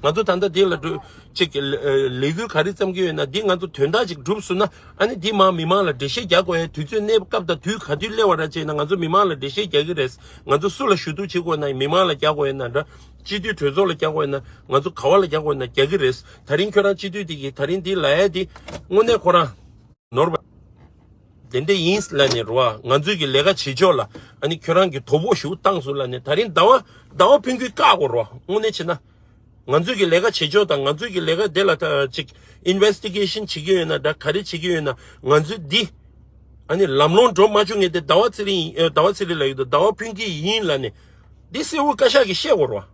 ང་ཚོ་ད་ལྟ་འདི་ལ་འགྲོ་ཅིག་གི་ལས་འགུལ་ག་རེ་བརྩམས་ཀྱི་ཡོད་ན། འདི་ང་ཚོ་དོན་དག་ཅིག་འགྲུབ་སོང་ན། ཨ་ནི་འདི་མ་མི་མང་ལ་འགྲེལ་བཤད་རྒྱག་དགོས་ཡ་དུས་ཚོད་གནས་སྐབས་དང་དུས་ག་དུས་སླེབས་པ་ར་བྱས་ན་ང་ཚོ་མི་མང་ལ་འགྲེལ་བཤད་རྒྱག་གི་རེད། ང་ཚོ་སུ་ལ་ཞུ་གཏུག་བྱེད་དགོས་ན་མི་མང་ལ་རྒྱག་དགོས་ཡ་ན་འདྲ། སྤྱི་འཐུས་གྲོས་ཚོགས་ལ་རྒྱག་དགོས་ཡ་ན། ང་ཚོ་ག་བ་ལ་རྒྱག་དགོས་ཡ་ན་རྒྱག་གི་རེད། ད་རིང་ཁྱོད་རང་སྤྱི་འཐུས་དེ་གིས་ད་རིང་འདི་ལབ་ཡ་དེ་དངོས་གནས་ཁོ་རང་ནོར་བ། དེ་འདྲ་ཡིན་ལབ་ནས་རོ། ང་ཚོས་ཀྱི་ལས་ཀ་བྱེད་ཕྱོགས་ལ་ཨ་ནི་ཁྱོད་རང་གི་དོ་ཕོག་ཞིག་བཏང་སོང་ལབ་ནས། ད་རིང་ཟླ་བ་ཟླ་བ་ཕུན་སྐྱིད་བཀག་དགོས་རོ། དངོས་གནས་བྱས་ན། ང་ཚོས་ཀྱི་ལས་ཀ་བྱེད་ཕྱོགས་དང་ང་ཚོས་ཀྱི་ལས་ཀ་དེ་ལ་ད་ཅིག་ཨིན་ཝེ་སི་ཊི་གེ་ཤན་བྱེད་ཀྱི་ཡོད་ན་འདྲ། ག་རེ་བྱེད་ཀྱི་ཡོད་ན། ང་ཚོས་འདི་ཨ་ནི་ལམ་ལྷོང་འགྲོ་མ་བཅུག་མཁན་དེ་ཟླ་བ་ཚེ་རིང་ཡིན། ཨ། ཟླ་བ་ཚེ་རིང་ལབ་ཡོད་དོ། ཟླ་བ་ཕུན་སྐྱིད་ཡིན་ལབ་ནས། འདི་གསལ་བོ་བཀའ་ཤག་གིས་བཤད་དགོས་རེད་བ།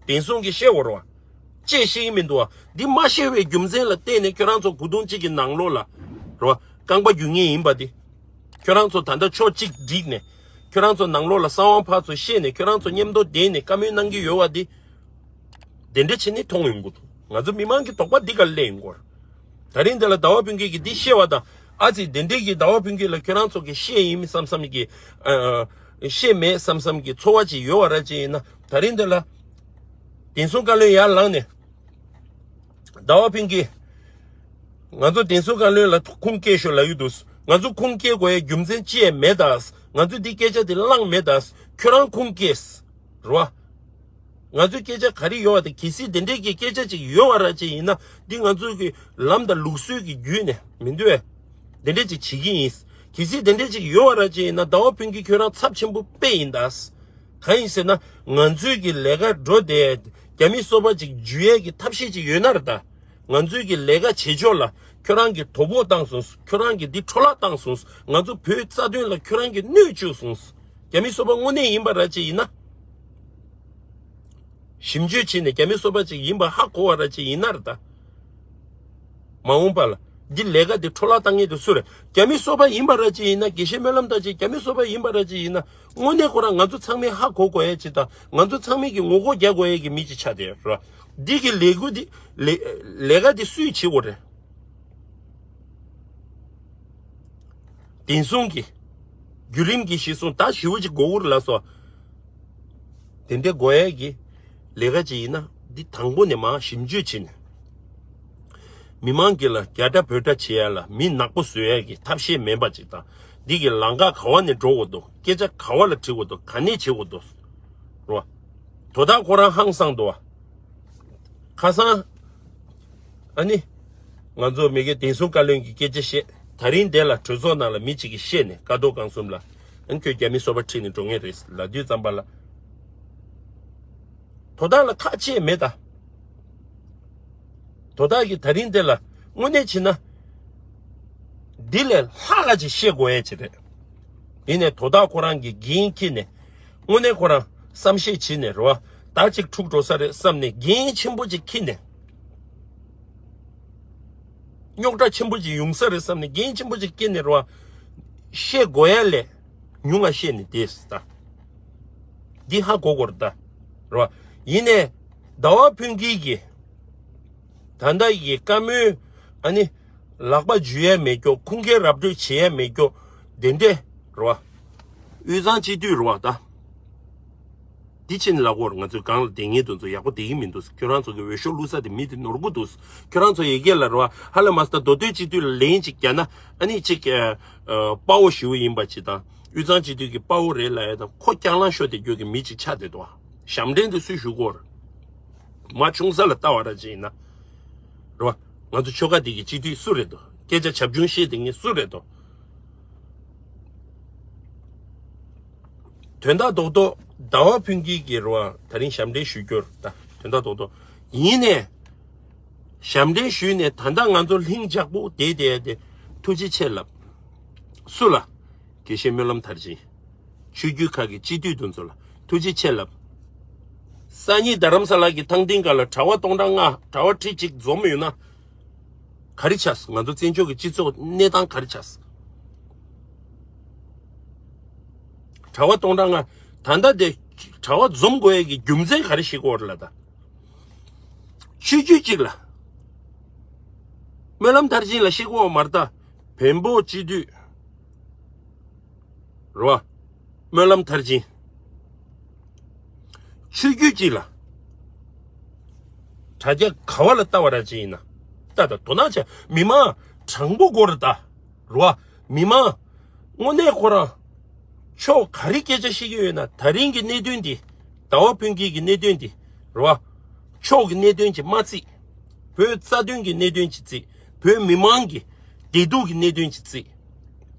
བདེན་སྲུང་གིས་བཤད་དགོས་རེད་བ། ཅེས་བཤད་ཀྱི་མི་འདུག་བ། འདི་མ་བཤད་པའི་རྒྱུ་མཚན་ལ་བརྟེན་ནས་ཁྱོད་རང་ཚོ་གོ་དུང་གཅིག་གི་ནང་ལོགས་ལ་རེད་བ། རྐང་པ་རྒྱུག་མཁན་ཡིན་པ་འདི། ཁྱོད་རང་ཚོ་ད་ལྟ་ཕྱོགས་གཅིག་བསྒྲིགས་ནས། ཁྱོད་རང་ཚོ་ནང་ལོགས་ལ་གསང་བ་ཕར་ཚུར་བཤད་ནས། ཁྱོད་རང་ཚོ་མཉམ་དུ་བསྡད་ནས་བཀའ་མོལ་གནང་གི་ཡོད་བ་འདི། དེ་འདྲ་བྱས་ནས་མཐོང་ཡོང་གི་འདུག་ང་ཚོ་མི་མང་གི་དོགས་པ་འདི་ག་སླེབས་ཡོང་གི་ཡོད་རེད། ད་རིང་འདི་ལ་ཟླ་བ་ཕུན་སྐྱིད་ཀྱིས་འདི་བཤད་པ་དང་། ཨ་ཙི། དེ་འདྲའི་གི་ཟླ་བ་ཕུན་སྐྱིད་ལ་ཁྱོད་རང་ཚོ་གིས་བཤད་ཡིན་བསམ་བསམ་གྱི། ཨ། བཤད་མེད་བསམ་བསམ་གྱི་ཚོར་བ་ཅིག་ཡོད་པ་ར་ཅིག་ཡིན་ན། ད་རིང་འདི་ལ་བདེན་སྲུང་བཀའ་བློན་ཡར་ལངས་ནས། ཟླ་བ་ཕུན་སྐྱིད། ང་ཚོ་བདེན་སྲུང་བཀའ་བློན་ལ་ཁུངས་སྐྱེལ་ཤོག་ལབ་ཡོད་འདུག་ང་ཚོ་ཁུངས་སྐྱེལ་དགོས་ཡའི་རྒྱུ་མཚན་ཅི་ཡང་མེད་ད། ང་ཚོས་འདི་སྐད་ཆ་དེ་བླངས་མེད་ད། ཁྱོད་རང་ཁུངས་སྐྱེལ། རེད་བ། ང་ཚོའི་སྐད་ཆ་ག་རེ་ཡོད་པ་དང་། གལ་སྲིད་དེ་འདྲའི་གི་སྐད་ཆ་ཅིག་ཡོད་པ་ར་ཅིག་ཡིན་ན། འདི་ང་ཚོའི་གི་ལམ་དང་ལུགས་སྲོལ་གི་བརྒྱུད་ནས་མི་འདུག་བས། དེ་འདྲ་ཅིག་བྱེད་ཀྱི་ཡིན། གལ་སྲིད་དེ་འདྲ་ཅིག་ཡོད་པ་ར་ཅིག་ཡིན་ན། ཟླ་བ་ཕུན་སྐྱིད་ཁྱོད་རང་ཚབས་ཆེན་པོ་དཔེ་ཡིན་ད། གང་ཡིན་ཟེར་ན། ང་ཚོའི་གི་ལས་ཀ་འགྲོ་བསྡད། རྒྱ་མི་སོ་པ་ཅིག་འཇུ་ཡས་ཀྱི་ཐབས་ཤེས་ཅིག་ཡོད་ན་རེད་ད། ང་ཚོའི་གི་ལས་ཀ་བྱེད་ཕྱོགས་ལ་ཁྱོད་རང་གིས་དོ་ཕོག་བཏང་སོང་། ཁྱོད་རང་གིས་འདི་འཕྲོ་བརླག་བཏང་སོང་། ང་ཚོ་བོད་རྩ་དོན་ལ་ཁྱོད་རང་གིས་གནོད་བཅུག་སོང་། རྒྱ་མི་སོ་པ་དངོས་གནས་ཡིན་པ་ར་ཅིག་ཡིན་ན། ཞིབ་འཇུག་བྱས་ནས་རྒྱ་མི་སོ་པ་ཅིག་ཡིན་པ་ཧ་གོ་བ་ར་ཅིག་ཡིན་ན་རེད་ད། མ་འོངས་པ་ལ། འདི་ལས་ཀ་འདི་འཕྲོ་བརླག་བཏང་མཁན་དེ་སུ་རེད། རྒྱ་མི་སོ་པ་ཡིན་པ་ར་ཅིག་ཡིན་ན། དགེ་བཤེས་སྨོན་ལམ་ལྟ་ཅིག་རྒྱ་མི་སོ་པ་ཡིན་པ་ར་ཅིག་ཡིན་ན། དངོས་གནས་ཁོ་རང་ང་ཚོ་ཚང་མས་ཧ་གོ་དགོས་ཡ་ཅིག་དང་། ང་ཚོ་ཚང་མས་ཀྱི་ངོ་རྒོལ་རྒྱག་དགོས་ཡ་གི་མི་ཅིག་ཆགས་བསྡད་ཡོད་ར། འདི་གི་ལས་འགུལ་འདི་ལས་ལས་ཀ་འདི་སུས་བྱེད་དགོས་རེད། བདེན་སྲུང་གི་བརྒྱུད་རིམ་གྱི་གཞི་བཟུང་ད་ཞི་བ་ཅིག་དགོས་ཀྱི་རེད་ལ་སོགས། དེ་འདྲའི་དགོས་ཡས་ཀྱི་ལས་ཀ་ཅིག་ཡིན་ན། འདི་དང་པོ་ནས་མར་ཞིབ་འཇུག་བྱས་ནས། མི་མང་གི་ལ་རྒྱ་ཁྲ་བོད་ཁྲ་བྱེད་ཡ་ལ་མི་ནག་པོ་བཟོ་ཡ་གི་ཐབས་ཤེས་མེད་པ་ཅིག་དང་། འདི་གི་ལམ་ཁ་ག་བ་ནས་འགྲོ་དགོས་འདུག་སྐད་ཆ་ག་བ་ལ་དྲི་དགོས་འདུག་ག་ནས་བྱེད་དགོས་འདུག་རོ། དོ་བདག་ཁོ་རང་ཧང་སངས་འདུག་བ། ཁ་སང་། ཨ་ནི། ང་ཚོ་མི་གེ་བདེན་སྲུང་བཀའ་བློན་གྱི་སྐད་ཆ་བཤད། ད་རིང་འདི་ལ་གྲོས་ཚོགས་ནང་ལ་མི་གཅིག་གིས་བཤད་ནས། ཀ་རྡོ་རྐང་གསུམ་ལ། ཨ་ནི་ཁྱོད་རྒྱ་མི་སོ་པ་ཁྲིད་ནས་འགྲོ་ངེས་རེད་ལབ་དུས་ཙམ་པ་ལ། དོ་བདག་ལ་ཁག་ཆེ་མེད་ད། དོ་བདག་གིས་ད་རིང་འདི་ལ་དངོས་གནས་བྱས་ན། འདི་ལས་ལྷག་ག་ཅིག་བཤད་དགོས་ཡ་ཅིག་རེད། ཡིན་ནའི་དོ་བདག་ཁོ་རང་གིས་འགན་འཁྱེར་ནས། དངོས་གནས་ཁོ་རང་བསམ་ཤེས་བྱས་ནས་རེད་བ། ད་ཅིག་འཁྲུག་འགྲོ་ས་རེད་བསམ་ནས་འགན་ཆེན་པོ་ཅིག་འཁྱེར་ནས། རྙོག་དྲ་ཆེན་པོ་ཅིག་ཡོང་ས་རེད་བསམ་ནས་འགན་ཆེན་པོ་ཅིག་འཁྱེར་ནས་རེད་བ། བཤད་དགོས་ཡ་ལས་ཉུང་ང་བཤད་ནས་བསྡད་ད། འདི་ཧ་གོ་དགོས་རེད་ད། རེད་བ། ཡིན་ནའི་ཟླ་བ་ཕུན་སྐྱིད་ཀྱིས་ད་ལྟ་ཡི་བཀའ་མོལ། ཨ་ནི། ལག་པ་འཇུ་ཡས་མེད་ཀྱོག་ཁུངས་སྐྱེལ་ར་སྤྲོད་བྱེད་ཡས་མེད་ཀྱོག་དེ་འདྲས་རེད་བ། དབུས་གཙང་སྤྱི་འཐུས་རེད་བ་ད། འདི་ཕྱིན་ལ་གོར་ང་ཚོའི་སྒང་ལ་བསྡད་མཁན་དེ་ཚོ་ཡག་པོ་བསྡད་ཀྱི་མི་འདུག་ཁྱོད་རང་ཚོ་གི་འོས་ཤོག་བླུགས་ས་དེ་མི་དེ་ནོར་གི་འདུག་ཁྱོད་རང་ཚོ་ཡི་གེ་ལ་རེད་བ། ཧ་ལས་མ་སྟ་མདོ་སྟོད་སྤྱི་འཐུས་ལ་ལན་ཅིག་བརྒྱབ་ན། ཨ་ནི་ཅིག་ཨ། ཨ། དཔའ་བོ་ཞེ་པོ་ཡིན་པ་ཅིག་དང་། དབུས་གཙང་སྤྱི་འཐུས་ཀྱི་དཔའ་བོ་རེད་ལབ་ཡ་དང་། ཁོ་རྐྱང་ལང་ཤོར་བསྡད་རྒྱུ་གི་མི་ཅིག་ཆགས་བསྡད་འདུག་བ། ཞབས་འདྲེན་དེ་སུས་ཞུ་གོ་རེད། མ་ཆུང་ས་ལ་ལྟ་བ་ར་ཅིག་ཡིན་ན། རེད་བ། ང་ཚོ་ཆོལ་ཁ་འདི་གི་སྤྱི་འཐུས་སུ་རེད་དོ། སྐད་ཆ་བྱབ་ཆུང་བཤད་དེ་ངས་སུ་རེད་དོ། དོན་དག་རྡོག་རྡོག་ཟླ་བ་ཕུན་སྐྱིད་ཀྱིས་རེད་བ། ད་རིང་ཞབས་འདྲེན་ཞུ་རྒྱུར་ད་དོན་དག་རྡོག་རྡོག་ཡིན་ནས། ཞབས་འདྲེན་ཞུས་ནས་ད་ལྟ་ང་ཚོ་ལྷིང་འཇགས་པོ་བསྡད་བསྡད་དེ་ཐུགས་རྗེ་ཆེ་ལབ། སུ་ལ། དགེ་བཤེས་སྨོན་ལམ་མཐར་ཕྱིན། ཆོས་བརྒྱུད་ཁག་གི་སྤྱི་འཐུས་དེ་ཚོ་ལ་ཐུགས་རྗེ་ཆེ་ལབ། སང་ཉིན་རྡ་རམ་ས་ལ་གི་ཐང་སྟེང་སྒང་ལ་གྲྭ་བ་སྟོང་ཕྲག་ལྔ་གྲྭ་བ་ཁྲི་གཅིག་འཛོམས་ཡོད་ན། ག་རེ་ཆགས། ང་ཚོ་བཙན་བྱོལ་གྱི་སྤྱི་ཚོགས་གནས་སྟངས་ག་རེ་ཆགས། གྲྭ་བ་སྟོང་ཕྲག་ལྔ། ད་ལྟ་དེ་གྲྭ་བ་འཛོམས་དགོས་ཡས་ཀྱི་རྒྱུ་མཚན་ག་རེ་ཤེས་དགོས་རེད་ལ་ད། ཆོས་བརྒྱུད་གཅིག་ལ། སྨོན་ལམ་མཐར་ཕྱིན་ལ་ཤེས་དགོས་མ་རེད་ད། བོན་པོ་སྤྱི་འཐུས། རེད་བ། སྨོན་ལམ་མཐར་ཕྱིན། ཆོས་བརྒྱུད་གཅིག་ལ། དྲ་རྒྱ་ག་བ་ལ་ལྟ་བ་ར་ཅིག་ཡིན་ན། ལྟ་དང་དོ་སྣང་བྱས། མི་མང་དྲང་པོ་དགོས་རེད་ད། རེད་བ། མི་མང་། དངོས་གནས་ཁོ་རང་། ཕྱོགས་ག་རེ་སྐད་ཆ་བཤད་ཀྱི་ཡོད་ན། ད་རིང་གི་གནད་དོན་འདི། ཟླ་བ་ཕུན་སྐྱིད་ཀྱི་གནད་དོན་འདི། རེད་བ། ཕྱོགས་ཀྱི་གནད་དོན་ཅིག་མ་བརྩིས། བོད་རྩ་དོན་གྱི་གནད་དོན་ཅིག་བརྩིས། བོད་མི་མང་གི་བདེ་སྡུག་གི་གནད་དོན་ཅིག་བརྩིས།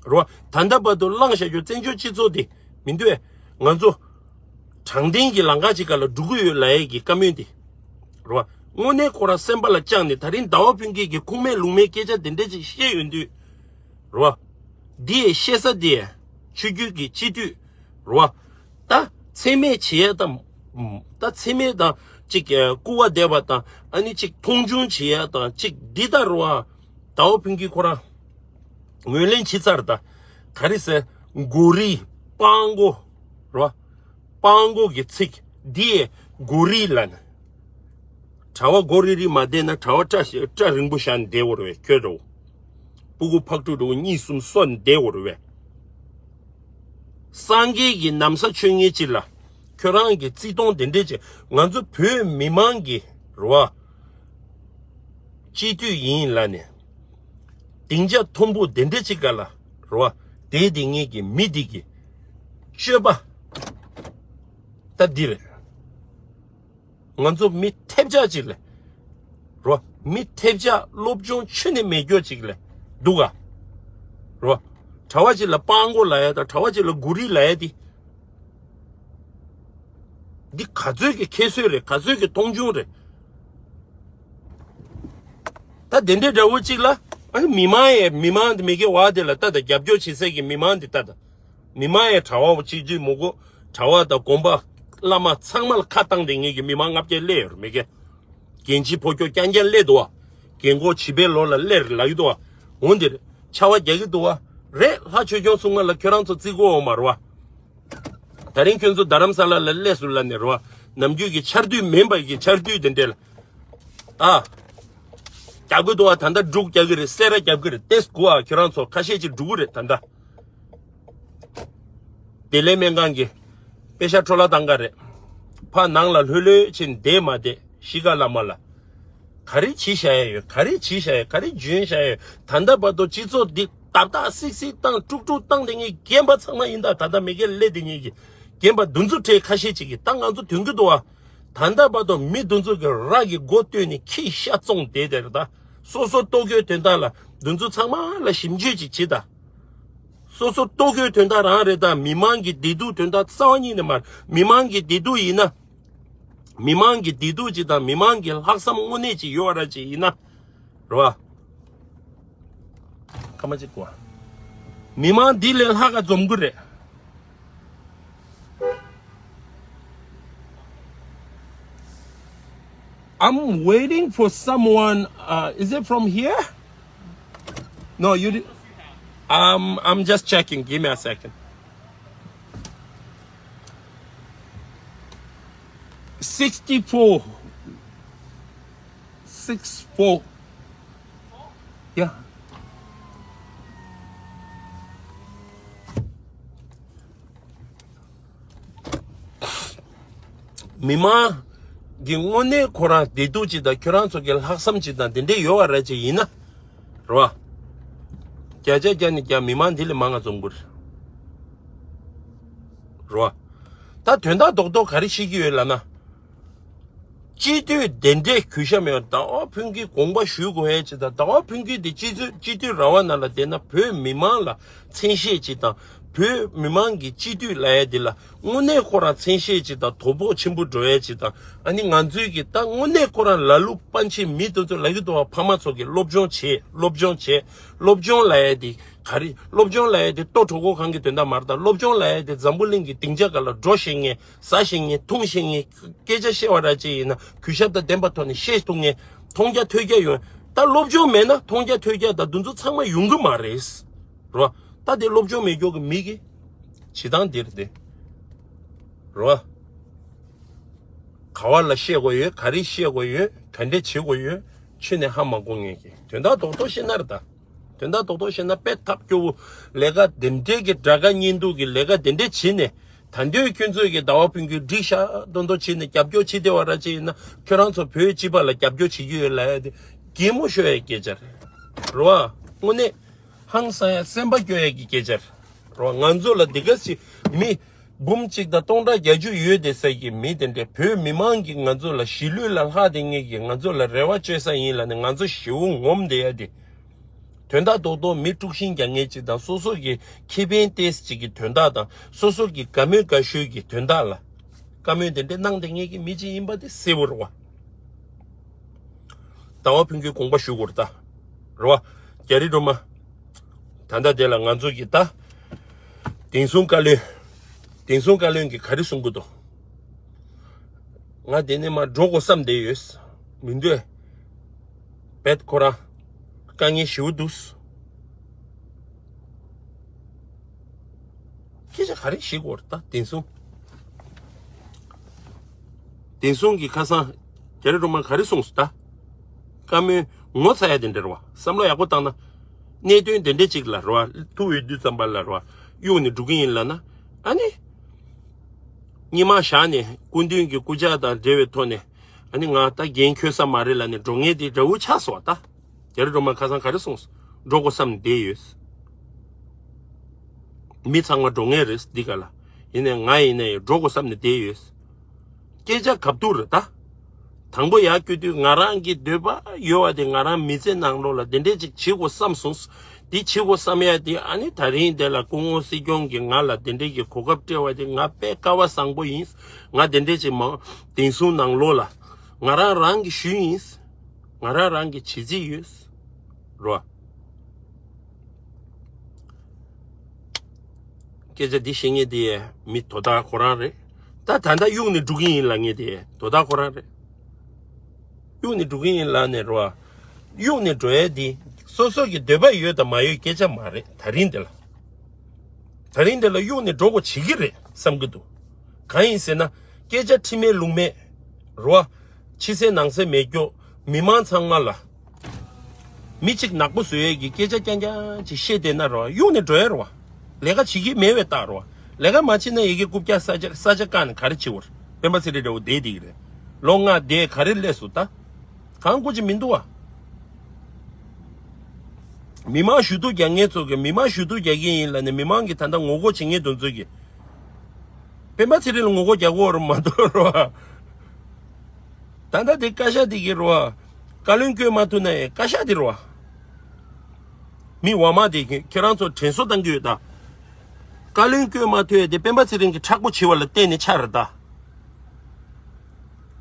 རེད་བ། ད་ལྟ་བར་དུ་བླངས་བཞག་རྒྱུ་བཙན་བྱོལ་སྤྱི་ཚོགས་འདི་མི་འདུག་ཨེ། ང་ཚོ་དྲང་བདེན་གྱི་ལམ་ཁ་ཅིག་སྒང་ལ་འགྲོ་གི་ཡོད་ལབ་ཡས་ཀྱི་བཀའ་མོལ་འདི། རེད་བ། དངོས་གནས་ཁོ་རང་སེམས་པ་ལ་བཅངས་ནས། ད་རིང་ཟླ་བ་ཕུན་སྐྱིད་ཀྱིས་ཁུངས་མེད་ལུང་མེད་སྐད་ཆ་འདི་འདྲ་ཅིག་བཤད་ཡོང་དུས། རེད་བ། འདི་ཡས་བཤད་ས་འདི་ཡས་ཆོས་བརྒྱུད་ཀྱི་སྤྱི་འཐུས། རེད་བ། ད་མཚན་སྨད་བྱེད་ཡས་དང་། ད་མཚན་སྨད་དང་ཅིག་སྐུར་བ་འདེབས་པ་དང་། ཨ་ནི་ཅིག་མཐོང་ཆུང་བྱེད་ཡས་དང་ཅིག་འདི་ལྟར་བ། ཟླ་བ་ཕུན་སྐྱིད་ཁོ་རང་ངོས་ལེན་བྱེད་ཚར་ད། ག་རེ་ཟེར། མགོ་རིལ། སྤྲང་པོ། རེད་བ། སྤྲང་པོ་གི་ཚིག་འདི་ཡས་མགོ་རིལ་ལབ་ནས། གྲྭ་བ་མགོ་རིལ་རིལ་མ་བསྡད་ན། གྲྭ་བ་སྐྲ་སྐྲ་རིང་པོ་བཞག་ནས་བསྡད་དགོས་རེད་པས། ཁྱོད་འདྲ་བོ། སྤུ་གུ་ཕག་ཕྲུག་འདྲ་བོ་གཉིས་གསུམ་གསོ་ནས་བསྡད་དགོས་རེད་པས། སངས་རྒྱས་ཀྱི་ན་བཟའ་མཆོད་མཁན་ཅིག་ལ་ཁྱོད་རང་གི་བརྩི་མཐོང་དེ་འདྲས་ཅིག་ང་ཚོ་བོད་མི་མང་གི་རེད་བ། སྤྱི་འཐུས་ཡིན་ལབ་ནས། སྡིངས་ཆ་མཐོན་པོ་དེ་འདྲས་ཅིག་སྒང་ལ་རེད་བ། བསྡད་བསྡད་མཁན་གྱི་མི་འདི་གི་སྤྱོད་པ་ད་འདི་རེད། ང་ཚོ་མི་ཐེབས་ཆག་ཅིག་ལས། རོ། མི་ཐེབས་ཆག་སློབ་སྦྱོང་ཆུ་ནས་མེད་རྒྱུ་ཅིག་ལས། འདུག་ག་རོ། གྲྭ་བ་ཅིག་ལ་སྤྲང་པོ་ལབ་ཡ་དང་གྲྭ་བ་ཅིག་ལ་མགོ་རིལ་ལབ་ཡ་དེ། འདི་ག་ཚོད་ཀྱི་ཁྱད་གསོད་རེད། ག་ཚོད་ཀྱི་མཐོང་ཆུང་རེད། ད་དེ་འདྲའི་འདྲ་བོ་ཅིག་ལ། ཨ་ནི་མི་མང་ཡས་མི་མང་དེ་མི་སྒེར་བ་དེ་ལ་ལྟ་དང་། རྒྱབ་སྐྱོར་བྱེད་སའི་གི་མི་མང་དེ་ལྟ་དང་། མི་མང་ཡས་གྲྭ་བ་གཅིག་གཅིག་མོ་གོ། གྲྭ་བ་དང་དགོན་པ་བླ་མ་ཚང་མ་ལ་ཁ་བཏང་བསྡད་མཁན་གྱི་མི་མང་ལྔ་བརྒྱ་སླེབས་ཡོད་རེད་མི་སྒེར། རྒན་བྱིས་ཕོ་ཁྱོ་རྐྱང་རྐྱང་སླེབས་འདུག་བ། རྒན་གོག་བྱིས་པའི་ལོ་ལ་སླེབས་རེད་ལབ་ཀྱི་འདུག་བ། འོང་འདིར་ཆར་པ་རྒྱག་གི་འདུག་བ། རེད། ལྷ་ཆོས་སྐྱོང་སྲུང་མ་ལ་ཁྱོད་རང་ཚོ་བརྩི་དགོས་འོང་མ་རེད་བ། ད་རིང་ཁྱོད་ཚོ་རྡ་རམ་ས་ལ་ལ་སླེབས་སོང་ལབ་ནས་རེད་བ། ནམ་རྒྱུན་གྱི་ཆར་དུས་མིན་པ་གི་ཆར་དུས་དེ་འདྲས་ལ། ཨ། རྒྱག་གི་འདུག་བ། ད་ལྟ་འབྲུག་རྒྱག་གི་རེད། སེ་ར་རྒྱབ་གི་རེད། ཏེས་དགུ་ཨ། ཁྱོད་རང་ཚོ་ཁ་ཤས་ཅིག་འགྲོ་གི་རེད་ད་ལྟ། བདེ་ལེགས་སྨན་ཁང་གི་པེ་ཤ་འཕྲོ་བརླག་བཏང་ག་རེད། ཕ་ནང་ལ་ལྷོད་ལྷོད་ཕྱིན་བསྡད་མ་བསྡད་གཤིས་ཀ་བླ་མ་ལ། ག་རེ་བྱེད་བཞག་ཡ་ཡོད། ག་རེ་བྱེད་བཞག་ཡ། ག་རེ་འཇོན་བཞག་ཡ་ཡོད། ད་ལྟ་བར་དུ་སྤྱི་ཚོགས་འདི་ཏག་ཏག་སིག་སིག་བཏང་དཀྲུག་དཀྲུག་བཏང་དེ་ངས་རྒན་པ་ཚང་མ་ཡིན་ད། ད་ལྟ་མི་སྒེར་སླེབས་དེ་ངས་ཀྱི་རྒན་པ་འདུ་འཛོམས་ཁྲལ་ཁ་ཤས་ཅིག་གིས་ད་ང་ཚོ་དོན་གྱི་འདུག་བ། ད་ལྟ་བར་དུ་མི་འདུ་འཛོམས་ཀྱི་རག་གི་མགོ་བཏོན་ནས་ཁྱི་ཤ་བཙོང་བསྡད་དེ་རེད་ད། སོ་སོ་ལྟོ་གོས་དོན་དག་ལ་འདུ་འཛོམས་ཚང་མ་ལ་ཞིབ་འཇུག་ཅིག་བྱེད་ད། སོ་སོ་ལྟོ་གོས་དོན་དག་རང་རེད་ད། མི་མང་གི་བདེ་སྡུག་དོན་དག་རྩ་བ་ཉིད་ནས་མ་རེད། མི་མང་གི་བདེ་སྡུག་ཡིན་ན། མི་མང་གི་བདེ་སྡུག་ཅིག་དང་མི་མང་གི་ལྷག་བསམ་དངོས་གནས་ཅིག་ཡོད་ར་ཅིག་ཡིན་ན། རེད་བ། སྐར་མ་གཅིག་གོ། མི་མང་འདི་ལས་ལྷག་ག་འཛོམས་ཀྱི་རེད། I'm waiting for someone. Uh, is it from here? No, you. Did, um, I'm just checking. Give me a second. Sixty-four. Six four. Yeah. མི་མང་གི་དངོས་གནས་ཁོ་རང་བདེ་སྡུག་ཅིག་དང་ཁྱོད་རང་ཚོ་གི་ལྷག་བསམ་ཅིག་དང་དེ་འདྲས་ཡོད་པ་རེད་ཅིག་ཡིན་ན། རེད་བ། བརྒྱ་ཆ་བརྒྱ་ནས་བརྒྱ་མི་མང་འདི་ལས་མང་ང་འཛོམས་དགོས་རེད། རེད་བ། ད་དོན་དག་རྡོག་རྡོག་ག་རེ་བཤད་ཀྱི་ཡོད་ལབ་ན། སྤྱི་འཐུས་དེ་འདྲས་གུས་ཞབས་མེད་པ། ཟླ་བ་ཕུན་སྐྱིད་དགོངས་པ་ཞུ་དགོས་ཡས་ཅིག་དང་། ཟླ་བ་ཕུན་སྐྱིད་དེ་སྤྱི་འཐུས་སྤྱི་འཐུས་ར་བ་ནང་ལ་བསྡད་ན་བོད་མི་མང་ལ་མཚན་ཤས་ཅིག་དང་། བོད་མི་མང་གི་སྤྱི་འཐུས་ལབ་ཡས་དེ་ལ་དངོས་གནས་ཁོ་རང་མཚན་ཤས་ཅིག་དང་དོ་ཕོག་ཆེན་པོ་འགྲོ་ཡས་ཅིག་དང་། ཨ་ནི་ང་ཚོའི་གི་ད་དངོས་གནས་ཁོ་རང་ལ་ལུ་པན་ཆེ་མི་དེ་ཚོ་ལ་གི་དོ་བ་ཕ་མ་ཚོ་གི་སློབ་སྦྱོང་བྱེད། སློབ་སྦྱོང་བྱེད། སློབ་སྦྱོང་ལབ་ཡས་དེ་ག་རེ། སློབ་སྦྱོང་ལབ་ཡས་དེ་ལྟོ་གྲོད་ཁོག་གང་གི་དོན་དག་མ་རེད་ད། སློབ་སྦྱོང་ལབ་ཡས་དེ་འཛམ་བུ་གླིང་གི་སྡིངས་ཆ་སྒང་ལ་འགྲོ་ཤེས་མཁན། ཟ་ཤེས་མཁན། འཐུང་ཤེས་མཁན། སྐད་ཆ་བཤད་པ་ར་ཅིག་ཡིན་ན་གུས་ཞབས་དང་ལྡན་པ་ཐོག་ནས་བཤད་ཐུབ་མཁན། མཐོང་རྒྱ་ཐོས་རྒྱ་ཡོད། ད་སློབ་སྦྱོང་མེད་ན་མཐོང་རྒྱ་ཐོས་རྒྱ་དང་དེ་ཚོ་ཚང་མ་ཡོང་གི་མ་རེད། རོ། ད་དེ་སློབ་སྦྱོང་མེད་མཁན་གྱི་མི་གི་བྱེད་སྟངས་དེ་རེད་དེ། རོ། ག་བ་ལ་བཤད་དགོས་ཡོད། ག་རེ་བཤད་དགོས་ཡོད། ག་འདྲས་བྱེད་དགོས་ཡོད། ཁྱོན་ནས་ཧ་མ་གོ་མཁན་གྱི་དོན་དག་རྡོག་རྡོག་བཤད་ན་རེད་ད། དོན་དག་རྡོག་རྡོག་བཤད་ན་དཔེ་ཐབས་སྐྱོ་བོ། ལས་ཀ་དེ་འདྲས་ཀྱི་དགྲ་དགའ་གཉེན་སྡུག་གི་ལས་ཀ་དེ་འདྲས་བྱེད་ནས། ད་འདོད་ཁྱོད་ཚོས་ཀྱི་ཟླ་བ་ཕུན་སྐྱིད་འགྲིག་ཤག་མདོག་མདོག་བྱེད་ནས་རྒྱབ་སྐྱོར་བྱེད་བདེ་བ་ར་ཅིག་ཡིན་ན། ཁྱོད་རང་ཚོ་བོད་སྤྱི་པ་ལ་རྒྱབ་སྐྱོར་བྱེད་རྒྱུ་ཡོད་ལབ་ཡ་དེ་གད་མོ་ཤོར་ཡའི་སྐད་ཆ་རེད། རེད་བ། དངོས་གནས་ཧང་སང་ཡ་སེམས་པ་སྐྱོ་ཡ་གི་སྐད་ཆ་རེད། རེད་བ། ང་ཚོ་ལ་འདི་ག་ཞིག་མི་འབུམ་གཅིག་དང་སྟོང་ཕྲག་བརྒྱད་ཅུ་ཡོད་དེ་ཟེར་གྱི་མི་དེ་འདྲས་བོད་མི་མང་གིས་ང་ཚོ་ལ་གཞིས་ལུས་ལ་ལྷག་དེ་ངེད་ཀྱིས་ང་ཚོ་ལ་རེ་བ་བཅོལ་ས་ཡིན་ལབ་ནས་ང་ཚོ་ཞེ་པོ་ངོམ་བསྡད་ཡ་དེ། དོན་དག་རྡོག་རྡོག་མི་དཀྲུག་ཤིང་རྒྱག་མཁན་ཅིག་དང་། སོ་སོ་གི་ཁེ་ཕན་ཏོག་ཙམ་ཅིག་གི་དོན་དག་དང་། སོ་སོ་གི་དགའ་མོས་དགའ་ཤོས་ཀྱི་དོན་དག་ལ་བཀའ་མོལ་དེ་འདྲས་གནང་བསྡད་མཁན་གྱི་མི་ཅིག་ཡིན་པ་དེ་གསལ་པོ་རེད་བ། ཟླ་བ་ཕུན་སྐྱིད་དགོངས་པ་ཞུ་དགོས་རེད་ད། རེད་བ། རྒྱ་རི་སྒྲོལ་མ། ད་ལྟ་དེ་ལ་ང་ཚོ་གི་ད། དེང་སང་བཀའ་བློན། དེང་སང་བཀའ་བློན་གྱིས་ག་རེ་གསུང་གི་འདུག་ང་དེ་ནས་མར་འགྲོ་དགོས་བསམ་བསྡད་ཡོད། མི་འདོད། བེད་ཁོ་རང་། དཀའ་ངལ་ཞེ་པོ་འདུག་སྐད་ཆ་ག་རེ་བཤད་དགོས་རེད་ད་དེང་སང་། དེང་སང་གི་ཁ་སང་རྒྱ་རི་སྒྲོལ་མ་ག་རེ་གསུངས་སོང་ད། བཀའ་མོལ་ངོ་ཚ་ཡ་དེ་འདྲ་རེད་བ། བསམ་བློ་ཡག་པོ་བཏང་ན། གནད་དོན་དེ་འདྲ་ཅིག་ལ་རེད་བ། ཐུག་ཡོང་དུས་ཙམ་པ་ལ་རེད་བ། གཡུག་ནས་འགྲོ་གི་ཡིན་ལབ་ན། ཨ་ནི། སྔོན་མ་བཞག་ནས་སྐུ་མདུན་གྱི་སྐུ་ཕྱག་དང་འབྲེལ་བའི་ཐོག་ནས། ཨ་ནི་ང་ད་འགན་འཁྱེར་ས་མ་རེད་ལབ་ནས་འགྲོ་མཁན་དེ་འདྲ་བོ་ཆགས་སོང་བ་ད། རྒྱ་རི་སྒྲོལ་མ་ཁ་སང་ག་རེ་གསུངས་སོང་། འགྲོ་དགོས་བསམ་ནས་བསྡད་ཡོད། མི་ཚང་མ་འགྲོ་མཁན་རེད་འདི་ག་ལ། ཡིན་ནའི་ང་ཡིན་ནའི་འགྲོ་དགོས་བསམ་ནས་བསྡད་ཡོད། སྐད་ཆ་གབ་ཐུག་རེད་ད། དང་པོ་ཡར་བསྐྱོད་དུས་ང་རང་གི་འདོད་པ་ཡོད་པ་དེ་ང་རང་མི་ཚེ་ནང་ལོགས་ལ་དེ་འདྲས་ཅིག་བྱེད་དགོས་བསམ་སོང་། དེ་བྱེད་དགོས་བསམ་ཡ་དེ་ཨ་ནི་ད་རིང་དེ་ལ་སྐུ་ངོ་སྲིད་སྐྱོང་གིས་ང་ལ་དེ་འདྲས་ཀྱི་གོ་སྐབས་སྤྲད་པ་དེ་ང་དཔེ་སྐལ་བ་བཟང་པོ་ཡིན། ང་དེ་འདྲས་ཅིག་མ་དེང་སང་ནང་ལོགས་ལ་ང་རང་རང་གིས་ཞུས་ཡིན། ང་རང་རང་གིས་བྱེད་རྩིས་ཡོད། རོ། སྐད་ཆ་འདི་བཤད་མཁན་དེ་མི་དོ་བདག་ཁོ་རང་རེད། ད་ད་ལྟ་གཡུག་ནས་འགྲོ་གི་ཡིན་ལབ་མཁན་དེ་དོ་བདག་ཁོ་རང་རེད། གཡུག་ནས་འགྲོ་གི་ཡིན་ལབ་ནས་རོ། གཡུག་ནས་འགྲོ་ཡས་དེ་ སོ་སོ་གི་འདོད་པ་ཡོད་དང་མ་ཡོད་སྐད་ཆ་མ་རེད། ད་རིང་འདི་ལ། ད་རིང་འདི་ལ་གཡུག་ནས་འགྲོ་དགོས་བྱེད་ཀྱི་རེད་བསམ་གྱི་འདུག་གང་ཡིན་ཟེར་ན། སྐད་ཆ་ཁྲིམས་མེད་ལུགས་མེད་རོ། ཕྱི་གསལ་ནང་གསལ་མེད་རྒྱུ། མི་མང་ཚང་མ་ལ། མི་གཅིག་ནག་པོ་བཟོ་ཡས་ཀྱི་སྐད་ཆ་རྐྱང་རྐྱང་ཅིག་བཤད་བསྡད་ན་རོ། གཡུག་ནས་འགྲོ་ཡས་རོ། ལས་ཀ་བྱེད་ཀྱི་མེད་པའི་རྟགས་རོ། ལས་ཀ་མ་བྱེད་ན་ཡི་གེ་རྐུབ་བཀྱག་ས་ཆ་ས་ཆ་བཀག་ནས་ག་རེ་བྱེད་བར། སྤེན་པ་ཚེ་རིང་འདྲ་བོ་བསྡད་བསྡད་ཀྱི་རེད། ལོ་ལྔ་བསྡད་ག་རེ་སླེབས་སོང་ད། གང་དགོས་ཀྱི་མི་འདུག་བ། མི་མང་ཞུ་གཏུག་རྒྱག་མཁན་ཚོ་གིས་མི་མང་ཞུ་གཏུག་རྒྱག་གི་ཡིན་ལབ་ནས་མི་མང་གིས་ད་ལྟ་ངོ་རྒོལ་བྱེད་མཁན་དེ་ཚོ་གིས། སྤེན་པ་ཚེ་རིང་ལ་ངོ་རྒོལ་རྒྱག་དགོས་རེད་མ་གཏོགས་རོ། ད་ལྟ་དེ་བཀའ་ཤག་དེ་གིས་རོ། བཀའ་བློན་བསྐོས་མ་ཐུབ་ན་ཡང་བཀའ་ཤག་དེ་རོ། མི་འོག་མ་དེ་གིས་ཁྱེད་རང་ཚོ་དྲན་གསོ་བཏང་གི་ཡོད་ད། བཀའ་བློན་བསྐོས་མ་ཐུབ་ཡ་དེ་སྤེན་པ་ཚེ་རིང་གིས་མཁྲེགས་པོ་བྱེད་པ་ལ་བརྟེན་ནས་ཆགས་རེད་ད།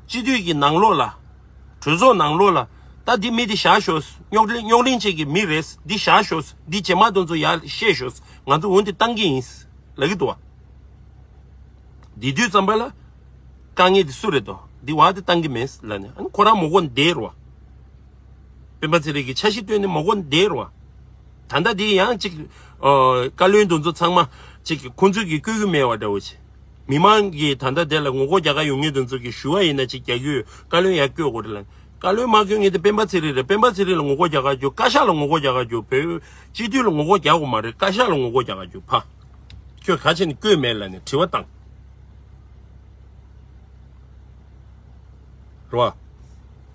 སྤྱི་འཐུས་ཀྱི་ནང་ལོགས་ལ། གྲོས་ཚོགས་ནང་ལོགས་ལ། ད་འདི་མི་འདི་བཞག་ཤོག་རྙོག་གླེང་རྙོག་གླེང་བྱེད་ཀྱི་མི་རེད། འདི་བཞག་ཤོག་འདི་རྗེས་མ་དེ་ཚོ་ཡར་བཤད་ཤོག་ང་ཚོ་འོ་འདི་བཏང་གི་ཡིན། ལབ་ཀྱི་འདུག་བ། འདི་དུས་ཙམ་པ་ལ། དཀའ་ངལ་འདི་སུ་རེད་དོ། འདི་བ་འདི་བཏང་གི་མེད་ལབ་ནས་ཨ་ནི་ཁོ་རང་མོ་གོ་འདེད་རོ། སྤེན་པ་ཚེ་རིང་གི་འཆར་གཞི་བཏོན་ནས་མོ་གོ་འདེད་རོ། ད་ལྟ་འདི་ཡང་ཅིག་ཨོ། བཀའ་བློན་དེ་ཚོ་ཚང་མ་ཅིག་ཁོང་ཚོས་ཀྱི་བསྐོ་གི་མེད་པ་འདྲ་བོ་ཅིག་མི་མང་གིས་ད་ལྟ་དེ་ལ་ངོ་རྒོལ་རྒྱག་ག་ཡོང་མཁན་དེ་ཚོ་གིས་ཞུ་བ་ཡིན་ན་ཅིག་རྒྱག་གི་ཡོད། བཀའ་བློན་ཡར་བསྐོ་དགོས་རེད་ལབ། བཀའ་བློན་མ་བསྐོ་མཁན་དེ་སྤེན་པ་ཚེ་རིང་རེད། སྤེན་པ་ཚེ་རིང་ལ་ངོ་རྒོལ་རྒྱག་ག་རྒྱུག་བཀའ་ཤག་ལ་ངོ་རྒོལ་རྒྱག་ག་རྒྱུག་བོད་སྤྱི་འཐུས་ལ་ངོ་རྒོལ་རྒྱག་དགོས་མ་རེད། བཀའ་ཤག་ལ་ངོ་རྒོལ་རྒྱག་ག་རྒྱུག་ཕ། ཁྱོད་ག་བྱས་ནས་བསྐོས་མེད་ལབ་ནས་དྲི་བ་བཏང་། རོ།